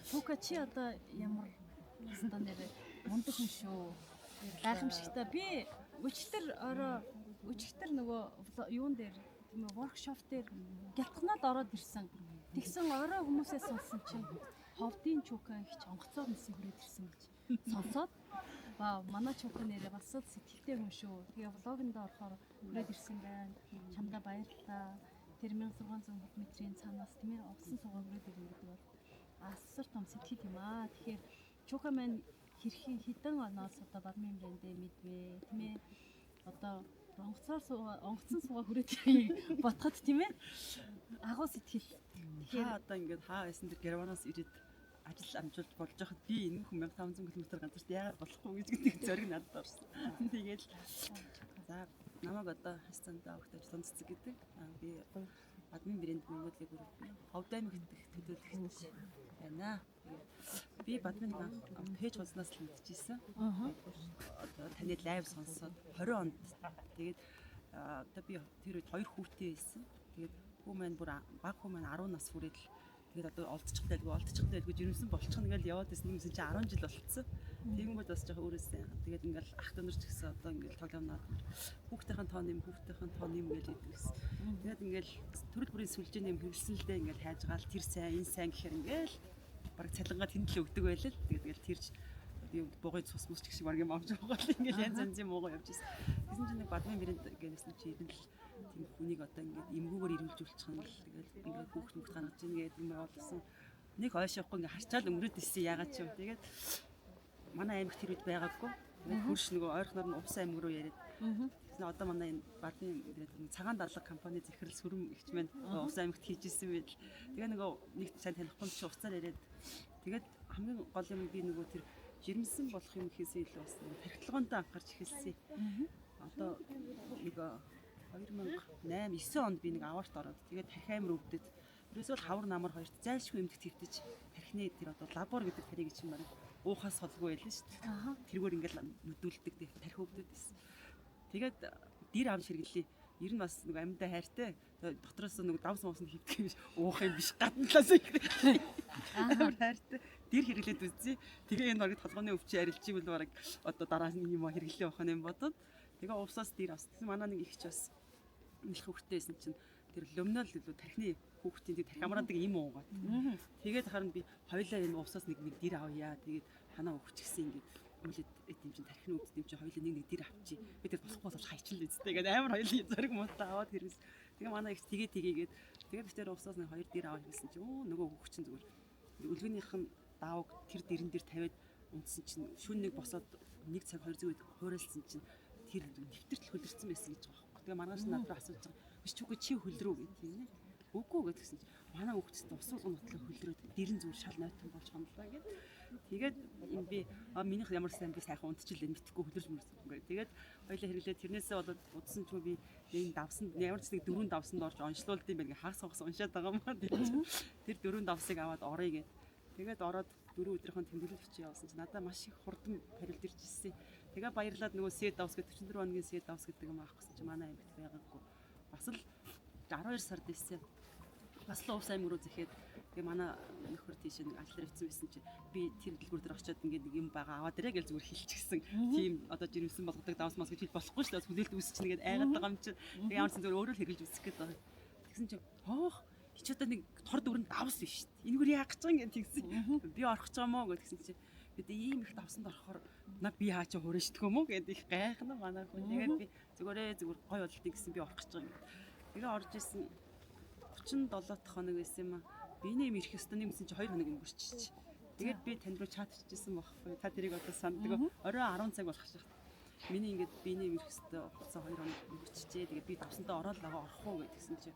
Чука чи одоо ямар ёстой нэрээ мундаг хүн шүү. Гайхамшигтай. Би өчтөр орой өчтөр нөгөө юун дээр тийм ээ воркшоп дээр гялтганаад ороод ирсэн. Тэгсэн орой хүмүүсээс сонссон чинь ховдын чука их онгоцоор нисэн хүрээд ирсэн гэж сонсоод вау, манай чука нэрээ бас л сэтгэлтэй хүн шүү. Тэгээ влогонд орохоор хүрээд ирсэн байна. Чамдаа баярлалаа. Тэр 1600 метрийн цаанаас тийм ээ овсон суугаа хүрээд ирнэ гэдэг бол асар том сэтгэл юм аа. Тэгэхээр чука маань хэрхэн хэдэн оноос одоо Бадмын брэндээ мэдвэ тийм ээ. Одоо онгоцоор суугаа онгоцон суугаа хүрээд ирэхийг ботход тийм ээ. Агуу сэтгэл. Тэгэхээр одоо ингээд хаа байсан тэр Германаас ирээд ажил амжуулж болж байхад би энэ хүн 1500 км газарт яагаад болохгүй гэж гэдэг зориг надад орсон. Тэгэл за намайг одоо Хастанда огтож цэцэг гэдэг. Би Бадмын брэнд Mongolia Group-ийн Ховд аймагт дэх төлөөлөгч байна. Би Бадмын пэйж хуудаснаас л мэдчихсэн. Одоо таны лайв сонсоод 20 онд тэгээд одоо би тэр үед 2 хүүтэй байсан. Тэгээд хүү маань бүр баг хүү маань 10 нас хүрээд л тэгээд одоо олдчих дайлгүй жирэмсэн болчихно гэж яваад байсан юм чинь 10 жил болцсон. Тэгэнгүүт бас жоохон өөрөөсөө тэгээд ингээл ах дунар ч гэсэн одоо ингээл тоглоомноод хүүхдийн тоо нэм хүүхдийн тоо нэм гэж идэг гэсэн. Тэгээд ингээл төрөл бүрийн сүлжээний юм хэрэглэсэн л дээ ингээл хайжгаал тэр сайн энэ сайн гэхээр ингээл баг цалингаа тэнд л өгдөг байлаа л. Тэгээд ингээл тэрч юм бугын цус мус ч гэх шиг баг юм авч байгаа л ингээл янз янзын муугаа явж байсан. Тэгсэн чинь нэг Бадмын брэнд гэсэн чи ер нь л тийм хүнийг одоо ингээд эмгүүгээр ирүүлжүүлчих юм л тэгэл ингээд хүүхд мөхт гаргаж ийн гэдэг юм болсон. Нэг ойшоохгүй ингээд харчаал өнгөрөөд ирсэн яагаад ч юм. Тэгээд манай аймагт тэр үед байгаагүй. Тэгээд хөрш нөгөө ойрхоноор нь Увс аймаг руу яриад. Тэгсэн одоо манай энэ Бадмын брэнд цагаан дадлага компани захирал сүрэм ихч маань Увс аймагт хийж исэн байл. Тэгээ нөгөө нэг сайн танихгүй чи уцаар яриад. Тэгээд хамгийн гол юм би нөгөө тэр жирэмсэн болох юм гэхээсээ илүү бас тархитлагоонтой анхаарч эхэлсэн. Одоо нэг 2008 9 онд би нэг аварт ороод тэгээд тархи амир өвдөд. Ерөөсөө л хавар намар хоёрт зайлшгүй эмдэх твтэж тархины тэр одоо лабор гэдэг тарийг чинь бараг уухаас холгүй байлаа шүү дээ. Тэргээр ингээл нүдүүлдэг тархи өвдөд байсан. Тэгээд дэр ам ширгэлээ. Ер нь бас нэг амьдаа хайртай. Дотроос нэг давс мовсонд хөвдөх юм биш. Уух юм биш. Гадна талаас хэрэглээ. Амар хайртай. Дэр хэрэглээд үзье. Тэгээ энэ бараг толгойн өвчин арилжиг бол бараг одоо дараа нь юм хэрэглээ явах юм бодод. Тэгээ увсаас дэр авсан. Тэгсэн манай нэг ихч бас нэлэх хүүхдтэй байсан чинь тэр лөмнөл илүү тархины хүүхдийн тэр тархи амраадаг юм уугаад. Тэгээд харин би хоёлаа энэ увсаас нэг нэг дэр авъя. Тэгээд танаа өгч гисэн ингээд үлээд эт юм чинь тархины өвдөд юм чинь хоёлаа нэг нэг дэр авчи. Би тэр болохгүй бол хайчил үсттэй гэдэг амар хоёлын зориг муутай аваад хэрэгс. Тэгээ манай их тэгээ тэгээгээд тэгээд би тэр увсаас нэг хоёр дэр аваад хэрэгсэн чинь өө нөгөө хүүхд чинь зүгээр өлгөнийх нь даавг тэр дэрэн дээр тавиад унтсан чинь шүн нэг босоод 1 цаг 2 зүг хуурайлсан чинь тэр нэвтэртэл хөлөрсөн байсан гэж байгаа байхгүй. Тэгээ маргааш над руу асууж байгаа. Биш чүгэ чи хөлрөө гэх тийм нэ. Үгүй гэдгсэн чинь манай хүүхдтэй ус уулган нотлоо хөлрөөд дэрэн зүгээр шал нойтон болж хонлоо гэд. Тэгээд юм би минийх ямар сайн би сайхан унтчихлээ мэдхгүй хөлөрч мөрсөн. Тэгээд хоёлаа хэрэглээ тэрнээсээ болоод удсан ч би энэ давсан ямар ч нэг дөрвөн давсанд орж онцлуулд юм байна гэ хагас хагас уншаад байгаа юм аа. Тэр дөрвөн давсыг аваад оръё гэд. Тэгээд ороод дөрөв өдрийнхөө тэмдэглэл бичиж явсан чинь надад маш их хурдан парилд ирж ирсэн. Тэгээ баярлаад нөгөө сет давс гэдэг 44 хоногийн сет давс гэдэг юм авах гэсэн чинь манай аймагт байгаагүй. Бас л 12 сард ирсэн. Бас л Увс аймаг руу зэхэд тэгээ манай нөхөр тийш нэг ажлаар явцсан байсан чинь би тэр дэлгүүр дээр очиод ингээд нэг юм байгаа аваад ирээ гэж зүгээр хэлчихсэн. Тийм одоо жирэмсэн болгодог давс мас гэж хэл болохгүй шүү дээ. Хүлээлт үүсчихнэ гэдээ айгаад байгаа юм чинь. Тэгээ ямар ч зүгээр өөрөө л хэрэглэж үзэх гээд байгаа. Тэгсэн чинь хоох чи одоо нэг тор дөрөнд давс биш шүү дээ. Энэгээр яах гэж байгаа юм гэж тэгсэн. Би орох гэж байгаа мó гэж тэгсэн чинь бид ийм их давсанд орохоор на би хаа чи хуурай шидэх юм уу гэд их гайхна манай хүн. Тэгээд би зүгээрээ зүгээр гой болтыг гэсэн би орох гэж байгаа юм. Тэгээ орж исэн 37 дахь хоног байсан юм аа. Биний юм ирэх ёстой нэмсэн чи 2 хоног өнгөрчиж. Тэгээд би танд руу чат хийжсэн байхгүй. Та тэрийг одоо санддаг. Орой 10 цаг болох шахт. Миний ингээд биений юм ирэх ёстой хугацаа 2 хоног өнгөрчижээ. Тэгээд би давсантаа ороод байгаа орох уу гэдгсэн чи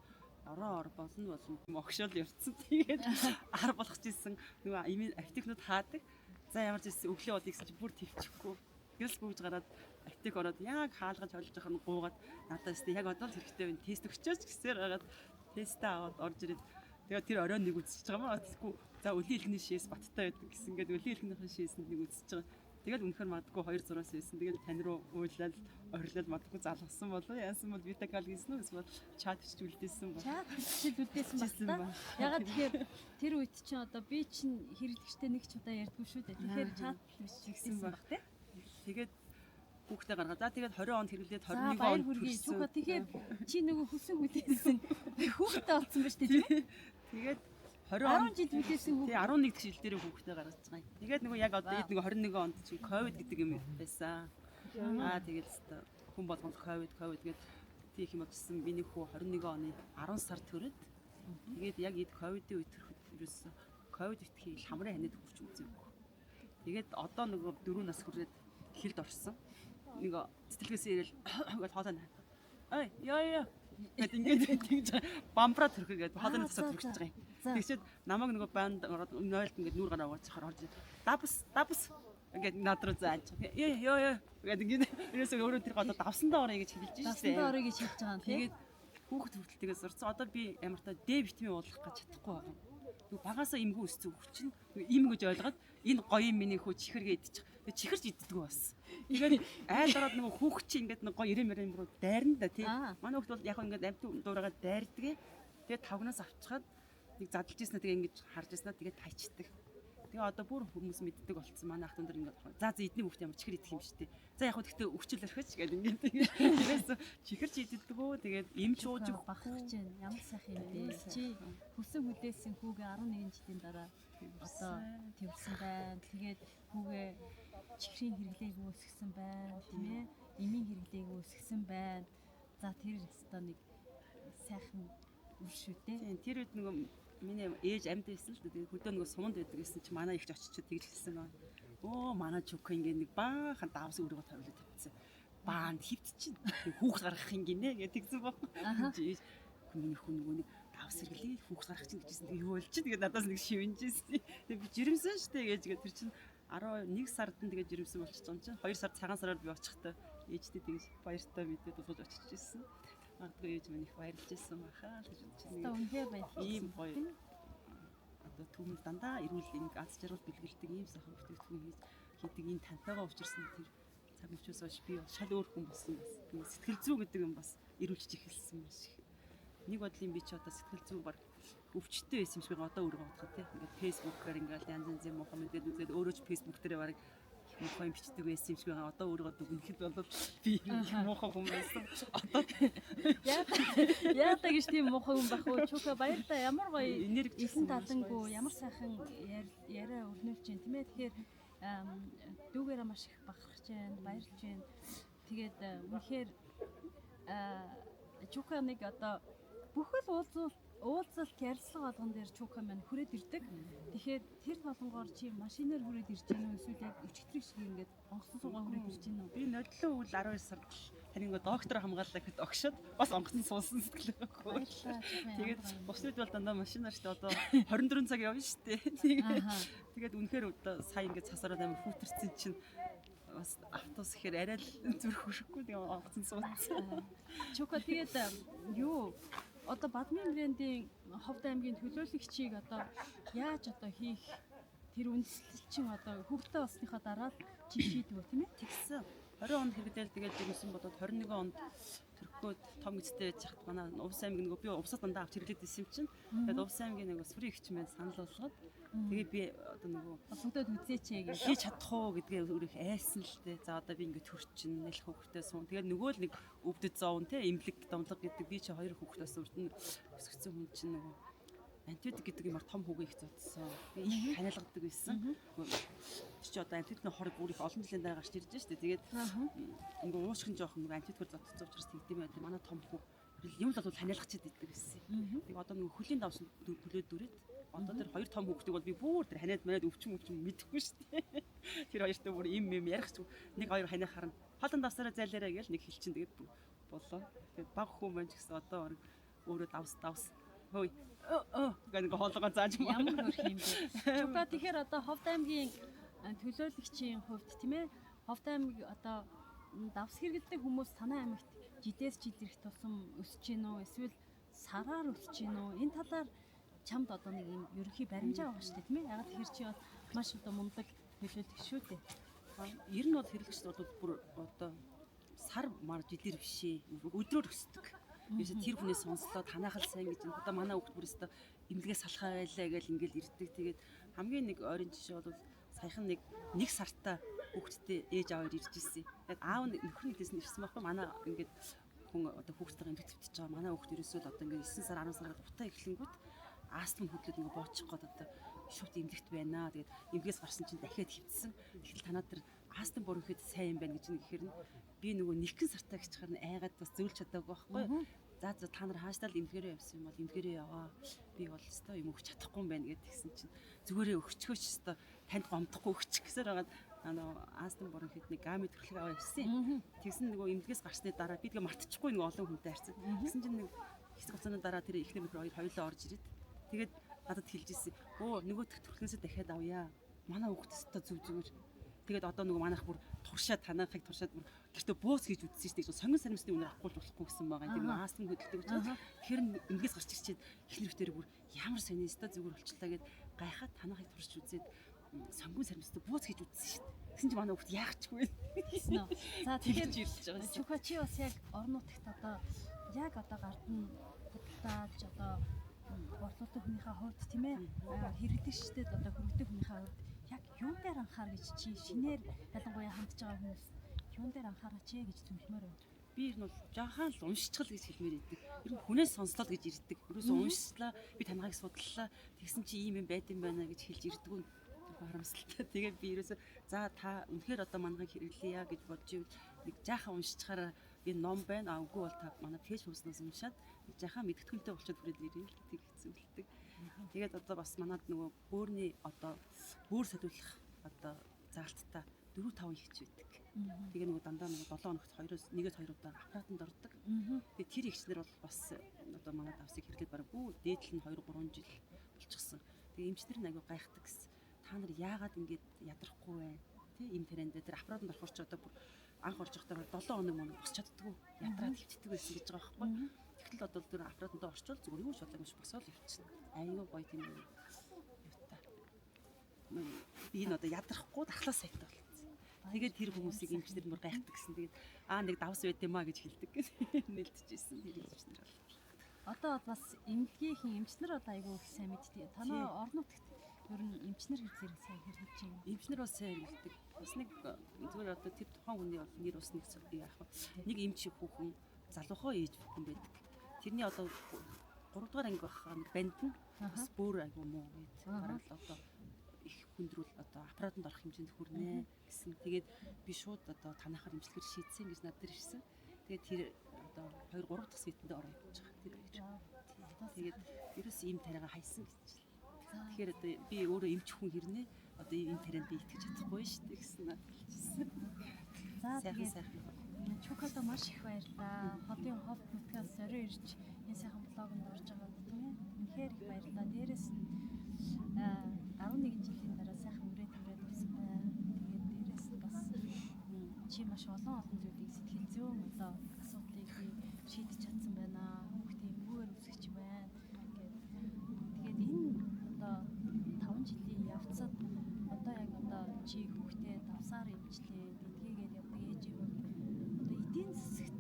ороо ор болно болно огшоол явцсан. Тэгээд ар болгож исэн нөгөө имийн аптекнууд хаадаг. За ямар ч байсан өглөө болъё гэсэн чи бүр төвчихгүй. Гэрс гүйж гараад аптек ороод яг хаалгаж холж байгаа нь гуугаад надад өстэй яг одоо л хэрэгтэй байна. Тест өгчөөч гэсээр хагаад тестээ аваад орж ирээд тэгээд тэр орой нэг үзчихэж байгаа маа. Тэгэхгүй за өлийн элгний шээс баттай байдаг гэсэн ингээд өлийн элгнийхэн шээсэнд нэг үзчихэж байгаа. Тэгэл үнэхээр магадгүй 2 6-аас байсан. Тэгэл тань руу уйлал, орилол магадгүй залгасан болов. Яасан бол витакал хийсэн үү эсвэл чат бичиж үлдээсэн бол. Чат бичиж үлдээсэн баг Бичсэн та. ба. Ягаад тэгэхээр тэр үед чинь одоо би чинь хэрэглэгчтэй нэг ч удаа ярьдгүй шүү дээ. Тэгэхээр чат бичиж Тэгсэн үлдээсэн баг. баг тий. Тэгээд хүүхдээ гаргаад за тэгээд 20 онд хэрэглээд За 21 баяр онд хүргэе. төрсөн. Чука тэгэхээр чи нөгөө хүсэн хүлээсэн хүүхдээ олцсон ба шүү дээ тийм ээ. Тэгээд 20 онд 10 жил хүлээсэн хүүхд. тий 11 дэх жил дээр хүүхдээ гаргаж байгаа юм. Тэгээд нөгөө яг одоо эд нөгөө 21 онд чинь ковид гэдэг юм байсан. Аа тэгээд өстой хүн болгонд ковид ковид гээд тийх юм болчихсон. Миний хүү 21 оны 10 сар төрөд. Тэгээд яг эд ковидын үе төрөхөд ерөөсөө ковид битгий хамрын ханиад хурч үзээгүй. Тэгээд одоо нөгөө 4 нас хүрээд хилд орсон. Нэг цэцлэгээс ирээл гээд хоолой наа. Ой ёо ёо гэд ингээд тэгж бамбраа төрхө гээд хоолойны тасаа төрчихөж байгаа юм. Тэгсээд намайг нөгөө банд ороод нойлд ингээд нүүр гараа угааж орж дабс дабс ингээд над руу зааж. Ёо ёо ёо гэд ингээд ерөөсөө өөрөө тэр одоо давсандаа орё гэж хэлж шээ. Давсандаа орё гэж хэлж байгаа юм тий. Тэгээд хүүхэд хүртэл тэгээд сурцсан. Одоо би ямар та Д витамин уулгах гэж чадахгүй байгаа юм. Нөгөө багасаа эмгүү өссөн хүүхд чинь им гэж ойлгоод энэ гоё юм миний хүү чихэргээ идчих. Тэгээд чихэрч иддэггүй бас. Тэгээд айл ороод нөгөө хүүхд чинь ингээд нэг гоё ирэм ирэм рүү дайрна да тий. Манай хүүхд бол яг ингээд амт дуурайгаа дайрдгээ. Тэгээд тавгнаас авчгаад нэг задлж ийснэ тэгээ ингэж харж ийснэ тэгээд тайчдаг. Тэгээ одоо бүр хүмүүс мэддэг болцсон. Манай ах дундар ингээд за за эдний хүүхд ямар чихэр идэх юм шүү дээ. За яг хөө тэгтээ өвчл орхиж гэдэг ингээд тэгээс чихэрч иддэггүй. Тэгээд эмч ууж Чука бахархаж байна. Ямар сайхан юм бэ? Чи хүсэн хүлээсэн хүүгээ 11 жилийн дараа одоо тэрсэн байна. Тэгээд хүүгээ чихрийн хэрэглээг үүсгэсэн байна, тийм ээ? Эмийн хэрэглээг үүсгэсэн байна. За тэр өстой нэг сайхан үр шүү дээ. Тийм тэр үед нөгөө миний ээж амьд байсан л дээ. Тэгээд хөдөө нөгөө суманд байдаг гэсэн чи манай ихч очичод тэгж хэлсэн байна. Өө манай чүк ингээ нэг баахан давс өрөөгөө тавилаад тавьчихсан. Баанд хөвт чинь хүүхд гаргах юм гинэ гэж тэгсэн баг. Ээж миний хүн нөгөө нэг давс хэрэглээ хүүхд гаргах чинь гэжсэн. Тэгээ юу болж чинь тэгээд надаас нэг шивэнжсэн. Тэгээд би жирэмсэн штэ гэж тэгээд тэр чинь 11 сард нь тэгээд жирэмсэн болчихсон юм чинь 2 сар цагаан сараар би очихтой ээжтэй тэгж баяртай мэдээ дулгаж очиж ирсэн. Магадгүй ээж минь их баярлж ирсэн байхаа л гэж бодож Одоо байна. үнэхээр баярлалаа. Ийм гоё одоо түмэнд дандаа эрүүл ингэ аз жаргал бэлгэлдэг ийм сайхан бүтээгдэхүүн хийж хийдэг энэ тантайгаа учирсан тэр цаг мөчөөс хойш би шал өөр хүн болсон бас. Би сэтгэл зүй гэдэг юм бас эрүүлж эхэлсэн маш их. Нэг бодлын би ч одоо сэтгэл зүй баг өвчтөй байсан юм шиг одоо өөрөө бодоход тий. Ингээд фэйсбүүкээр ингээд янз янзын муухай мэдээд үзээд өөрөө ч фэйсбүүк дээр баг муухай юм бичдэг байсан юм шиг байгаа. Одоо өөрийгөө дүгнэхэд бол би их муухай хүн байсан. Одоо Яа та гэж тийм муухай хүн байх уу? Чука баярлалаа. Ямар гоё энерги элсэн талангуу ямар сайхан яриа өрнүүлж байна тийм ээ. Тэгэхээр дүүгээрээ маш их бахархаж байна, баярлж байна. Тэгээд үнэхээр Чука нэг одоо бүхэл уулзалт ярилцлага болгон дээр Чука маань хүрээд ирдэг. Тэгэхээр тэр болгонгоор чи машинаар хүрээд ирж гэнэ үү эсвэл яг өчигдрийг шиг ингээд онгоцон суугаа хүрээд ирж гэнэ үү? Би нодлон үйл 12 сард тань ингээ доктор хамгааллаа гэхэд огшоод бас онгоцон суусан сэтгэл өгөхгүй. Баярлалаа. Чука, ямар Тэгээд гоё юм. бусдад бол дандаа машинаар шүү дээ одоо 24 цаг явна шүү дээ. Тэгээд үнэхээр одоо сая ингээ цас ороод амар хүүтэрсэн чинь бас автобус ихээр арай л зүрх хөшөхгүй тэгээ онгоцон суудсан. Чука тэгээд юу одоо Бадмын брендийн Ховд аймгийн төлөөлөгчийг одоо яаж одоо хийх тэр үндэслэл чинь одоо хөвгтөө болсныхоо дараа л чи шийдвэ тийм ээ? Тэгсэн. 20 онд хэрэглээл тэгээд жирэмсэн бодоод 21 онд төрөхгөөд том гэжтэй байж хат манай Увс аймаг нөгөө би Увсаа дандаа авч хэрэглээд байсан юм чинь. Тэгээд Увс аймгийн нөгөө сүрийн эгч маань санал болгоод тэгээд би одоо нөгөө Холбогдоод үзээч гэж. хийж чадах уу гэдгээ өөр их айсан л дээ. За одоо би ингээд төрчин, нэлэх хүүхдтэй суун. Тэгээд нөгөө л нэг өвдөд зовн те эмнэлэг домлог гэдэг би чи хоёр хүүхдээс урд нь өсгцэн хүн чинь нөгөө антибиотик гэдэг юмар том хүүгээ их зодсон. Би их ханиалгадаг байсан. Тэр чи одоо антибиотикны хорог бүр их олон жилийн дараа гарч ирж штэ. Тэгээд ингээ уушгин жоохон нөгөө антибиотикээр зодсон учраас тэгдэм байх. Манай том хүү юм л бол ханиалгачд идэг байсан. Тэгээ одоо нөгөө хөлийн давсан хөлөө дүрээд одоо тэр хоёр том хүүхдийг бол би бүр тэр ханиад маниад өвчин өвчин мэдэхгүй штэ. Тэр хоёртой бүр им юм ярих ч нэг хоёр ханиа харна. Хоолон давсараа зайлаарай гэж нэг хэлчин тэгээд боллоо. Тэгээд баг хүү маань ч гэсэн одоо бараг өөрөө давс давс хөөе гэх нэг хоолоогоо зааж маа. Ямар хөрх юм бэ? Чука тэгэхээр одоо Ховд аймгийн төлөөлөгчийн хувьд тийм ээ Ховд аймаг одоо давс хэрэглэдэг хүмүүс танай аймагт жилээс жил ирэх тусам өсөж гин үү, эсвэл сараар өсөж гин үү? Энэ талаар чамд одоо нэг юм ерөнхий баримжаа байгаа шүү дээ, тийм ээ? Ягаад тэгэхээр чи бол маш одоо мундаг төлөөлөх шүү дээ. Ер нь бол хэрэглэгчд бол бүр одоо сар мар жилээр биш ээ. Өдрөөр өсдөг. Ерөөсө тэр хүнээ сонслоо танайхал сайн гэж одоо манай хүүхд бүр өстө эмнэлгээс салхаа байлаа гэл ингээл ирдэг. Тэгээд хамгийн нэг ойрын жишээ бол саяхан нэг сартаа хүүхдтэй ээж аав ирж ирсэн. Тэгээд аав нь нөхөр нь хэлсэн ирсэн байхгүй, манай ингээд хүн одоо хүүхдтэйгээ төтөвтөж байгаа. Манай хүүхд ерөөсөө л одоо ингээд 9 сар 10 сараар бутаа эхлэнгүүт астм хөдлөд ингээд боочих гээд одоо шууд эмнэлэгт байна. Тэгээд эмнэлгээс гарсан чинь дахиад хөвцсөн. Тэгэхэл танаа тэр астм бронхит сайн юм байна гэж нэг ихээр нь би нөгөө нэгэн сартаа гэж харна айгаад бас зөвлөж чадаагүй байхгүй. За за та нар хаашдаа л эмнэлгээрээ явсан юм бол эмнэлгээрээ яваа. Би бол өстой юм өгч чадахгүй юм байна гэд тэгсэн чинь зүгээрээ өгчгөөч өстой танд гомдохгүй өгчих гэсээр байгаад нөгөө астм бронхит нэг гамми төрхлөг аваа явсан. Тэгсэн нөгөө эмнэлгээс гарсны дараа би тэгээ мартчихгүй нөгөө олон хүнтэй харьцсан. Тэгсэн чинь нэг хэсэг хугацааны дараа тэр эхнэр нөхөр хоёр хоёулаа орж ирээд тэгээд надад хэлж ирсэн. Өө нөгөө төрхлөөсөө дахиад авъя. Манай хүүхд өстой зүг зүгээр. Тэгээд одоо нөгөө манайх бүр туршаад танайхыг туршаад бүр гэртээ бууц хийж үзсэн шүү дээ. Сонгон саримсны үнээр авахгүй болохгүй гэсэн байгаа. Тэр нөгөө астм хөдөлдөг учраас тэр эмнэлгээс гарч ирчээд эхнэр битэр бүр ямар сони өстой зүгээр болчлаа гэд гайхаад танайхыг турш үзээд сонгон саримстай бууц хийж үзсэн шүү дээ. Тэгсэн чинь манай хүүхд яахчгүй гэсэн үү. За тэгэхээр тэгж ирж байгаа юм. Чүхэ чи бас яг орон нутагт одоо яг одоо гардна худалдааж одоо борлуулалтын хүнийхээ хувьд тийм ээ хэрэглэгчдэд одоо хөргөдөг хүнийхээ хувьд яг юун дээр анхаар гэж чи шинээр ялангуяа хандж байгаа хүмүүс юун дээр анхаараач ээ гэж зөвлөмөр байна. Би ер нь бол жаахан л уншчихл гэж хэлмээр идэг. Ер нь хүнээс сонслоо гэж ирдэг. Ерөөсөө уншслаа, би тангааг судлаа. Тэгсэн чи ийм юм байд юм байна гэж хэлж ирдэг нь харамсалтай. Тэгээд би ерөөсөө за та үнэхээр одоо манайхыг хэрэглэе гэж бодож ивэл нэг жаахан уншчихаараа энэ ном байна. А үгүй бол та манай пэйж хууснаас уншаад нэг жаахан мэдгэдэгтэй болчиход хүрээд ирээ л тэг хэцүүлдэг. Тэгээд одоо бас манад нөгөө бөөрний одоо бөөр солиулах одоо заалттай 4 5 ихч байдаг. Тэгээ нөгөө дандаа нөгөө 7 хоногт 2-ээс 1-2 удаа аппаратанд ордог. Тэгээ тэр ихчнэр бол бас одоо манай давсыг хэрэглээд бараг бүү дээдл нь 2 3 жил болчихсон. Тэгээ эмчнэр нь аягүй гайхдаг гэсэн. Та нар яагаад ингэж ядрахгүй вэ? Тэ им тарианд тэр аппаратанд орохоор ч одоо бүр анх орж байхдаа 7 хоног мөн босч чаддгүй. Ядраад хөвтдөг байсан гэж байгаа байхгүй. Тэгтэл одоо тэр аппаратанд орчвол зүгээр юу ч болоогүй ш босоод явчихна. Аягүй гоё тийм юм юутай. Би энэ одоо ядрахгүй дархлаа сайтай болцсон. Тэгээд тэр хүмүүсийг эмчнэр мөр гайхдаг гэсэн. Тэгээд аа нэг давс байд юм а гэж хэлдэг гэж нэлдчихсэн тэр эмчнэр бол. Одоо бас эмнэлгийнхэн эмчнэр одоо айгүй их сайн мэддэг. Танай орон нутагт ер нь эмчнэр хэр зэрэг сайн хэрэглэж байна. Эмчнэр бас сайн хэрэглэдэг. Бас нэг зүгээр одоо тэр тухайн хүний бол нэр ус нэг яах вэ? Нэг эмч хүүхэн залуухаа ээж хүүхэн байдаг. Тэрний одоо 3 дугаар анги байх нэг банд нь бас бөөр айгүй муу гээд бараг л одоо их хүндрүүл одоо аппаратанд орох хэмжээнд хүрнэ гэсэн. Тэгээд би шууд одоо танайхаар эмчилгээр шийдсэн гэж над дээр ирсэн. Тэгээд тэр одоо 2 3 дахь сүйтэндээ ороо явж байгаа. Тэр хоёр. Тэгээд ерөөс ийм тариагаа хайсан гэж. Тэгэхээр одоо би өөрөө эмч хүн хэрнээ одоо ийм тарианд би итгэж чадахгүй шүү дээ гэсэн надад хэлчихсэн. За Сайхан тэгээд сайхан. Чүхадаа маш их баярлалаа. Хотын ховд нутгаас зорио ирж энэ сайхан блогонд орж байгаад тийм ээ. Үнэхээр их баярлалаа. Дээрэс нь 11 жилийн дараа сайхан үрээ төрөөд болсон байна. Тэгээд дээрэс нь бас чи маш олон олон зүйлийг сэтгэл зүйн одоо асуудлыг би шийдэж чадсан байна. Хүүхдээ эмгүүгээр үсгэж байна гэд. Тэгээд энэ одоо 5 жилийн явцад одоо яг одоо чи хүүхдээ давсаар эмчлээд эдгээгээд явдаг ээжийн хувьд одоо эдийн засагт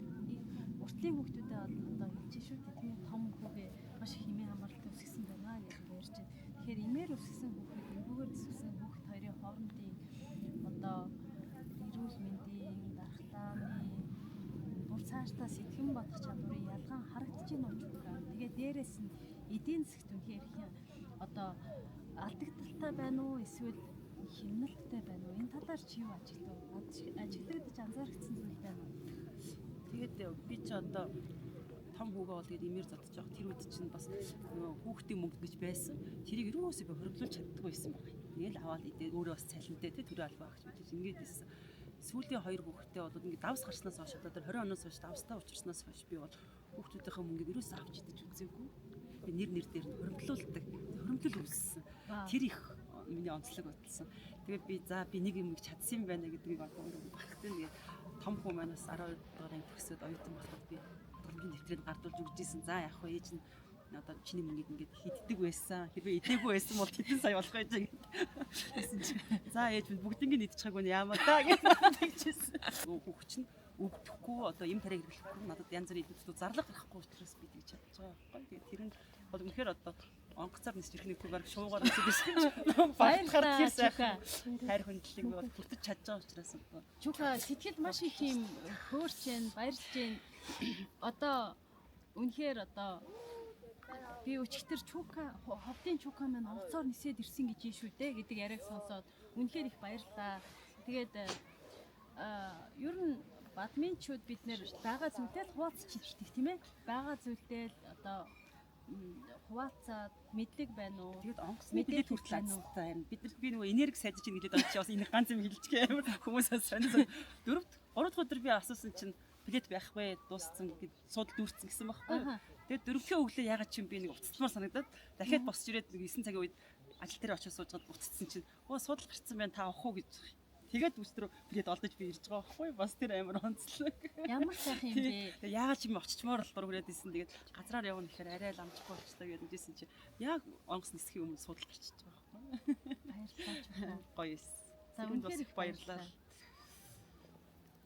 уртлын хүүхдүүдэд одоо хэлж шүү дээ тийм ээ, том хүүгээ маш их хэмээн хамааралтай өсгсөн байна гэж ярьж байна. Тэгэхээр эмээр өсгсөн хүүхэд, эмгүүгээр өсгсөн хүүхэд хоёрын хоорондын одоо эрүүл мэндийн, дархлааны, бүр цаашдаа сэтгэн бодох чадварын ялгаа харагдаж байна уу чүхээ. Тэгээ дээрэс нь эдийн засагт үнэхээр их одоо алдагдaltaй байна уу эсвэл хэмнэлттэй байна уу? Энэ талаар чи юу ажиглав? Ажиглагдаж анзаарчихсан зүйл байна уу? Тэгээд би чи одоо том хүүгээ бол тэгээд эмээр зодож байгаа. Тэр үед чинь бас нөгөө хүүхдийн мөнгө гэж байсан. Тэрийг ерөөсөө би хоримтлуулж чаддаггүй байсан байна. Тэгэл аваад идээ өөрөө бас цалинтай тий төрөө албаа гэж мэдээж ингээд ирсэн. Сүүлийн хоёр хүүхдтэй бол ингээд давс гарснаас хойш одоо тэр 20 оноос хойш давстаа учирснаас хойш би бол хүүхдүүдийнхээ мөнгийг ерөөсөө авч идэж үзээгүй. Тэгээ нэр нэр дээр нь хоримтлуулдаг. Хоримтлол үүссэн. Тэр их Миний онцлог баталсан. Тэгээд би за би нэг юм чадсан юм байна гэдгийг одоо өөрөө багтсан. Тэгээд том хүү манаас 12 дугаар анги төгсөөд оюутан болоход би дурмын дэвтрийг гардуулж өгч исэн. За яг хөө ээж нь одоо чиний мөнгийг ингээд хиддэг байсан. Хэрвээ идээгүй байсан бол хэдэн сая болох байж гэсэн чинь. За ээж минь бүгднийг идчихаагүй нь яамаа та гэж тэгжсэн. Хүүхч нь өвдөхгүй одоо им тариа хэрэглэхгүй надад янз бүрийн идэвхтэй зарлага гарахгүй учраас би тэгж чадж байгаа байхгүй. Тэгээд тэр нь бол үнэхээр одоо онгоцоор нисч ирэх нэггүй баг шуугаар нисэж ирсэн чинь баярлахаар тэр сайхан хайр хүндлэлийг би бол хүртэж чадж байгаа учраас одоо Чүха сэтгэл маш их юм хөөрч जैन баярлж जैन. Одоо үнэхээр одоо би өчигдөр Чүка ховдын Чүка маань онгоцоор нисээд ирсэн гэж шүү дээ гэдэг яриаг сонсоод үнэхээр их баярлалаа. Тэгээд ер нь бадминчуд бид нэр байгаа зүйлдээ л хуваалцаж иддэг тийм ээ. Байгаа зүйлдээ л одоо хуваалцаад мэдлэг байна уу? Тэгээд онгоцны билет хүртэл азтай юм. Бид нар би нөгөө энерги сайжиж ийн гэдэг чи бас энэ ганц юм хэлчихээ амар хүмүүсээс сонирсон. 4 3 дахь өдөр би асуусан чинь билет байхгүй дууссан гэд суудал дүүрсэн гэсэн байхгүй. Тэгээд дөрөвхөө өглөө ягаад ч юм би нэг уцтмаар санагдаад дахиад босч ирээд нэг 9 цагийн үед ажил дээр очиж суужгаад уцтсан чинь өө суудал гарцсан байна та авах уу гэж. Тэгээд өчтөр билет олдож би ирж байгаа байхгүй. Бас тэр амар онцлог. Ямар сайхан юм бэ? Тэгээд яагаад ч юм очичмоор л дур хүрээд исэн. Тэгээд газраар явна гэхээр арай л амжихгүй болчихлоо гэдэг юмжсэн чи яг онгоц нисхийн өмнө суудал гарчиж байгаа байхгүй. Баярлалаа Чүха. Гоё эс. За үнэхээр үнэхээр их баярлалаа.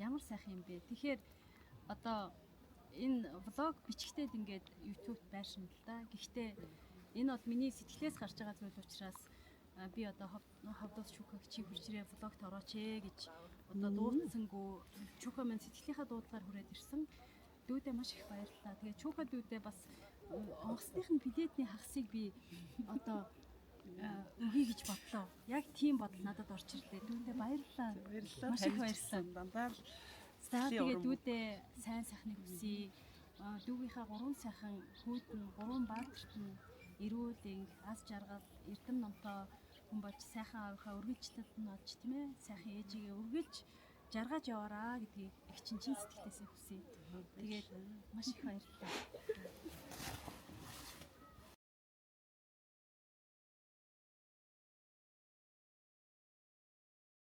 Ямар сайхан юм бэ? Тэгэхээр одоо энэ влог бичгтээд ингээд YouTube-д байршина л да. Гэхдээ энэ бол миний сэтгэлээс гарч байгаа зүйл учраас би одоо ховдоос Чүхаг чи хурж ирээ влогт орооч ээ гэж одоо дуудсангүй. Чүха маань сэтгэлийнхаа дуудлагаар хүрээд ирсэн. Дүүдээ маш их баярлалаа. Тэгээ Чүха дүүдээ бас онгоцных нь билетний хагасыг би одоо өгье гэж бодлоо. Яг тийм бодол надад орж ирлээ. Дүүдээ баярлалаа. Баярлалаа. Маш их баярлалаа. Дандаа л За сэтгэлийн тэгээ урам. дүүдээ сайн сайхныг хүсье. Дүүгийнхаа гурван сайхан хүүд нь гурван баатарт нь эрүүл энх, аз жаргал, эрдэм номтой хүн болж сайхан аавынхаа үргэлжлэлд нь олж тийм ээ. Сайхан ээжигээ үргэлж жаргаж яваараа гэдгийг их чин чин сэтгэлээсээ хүсье. Тэгээд маш их баярлалаа.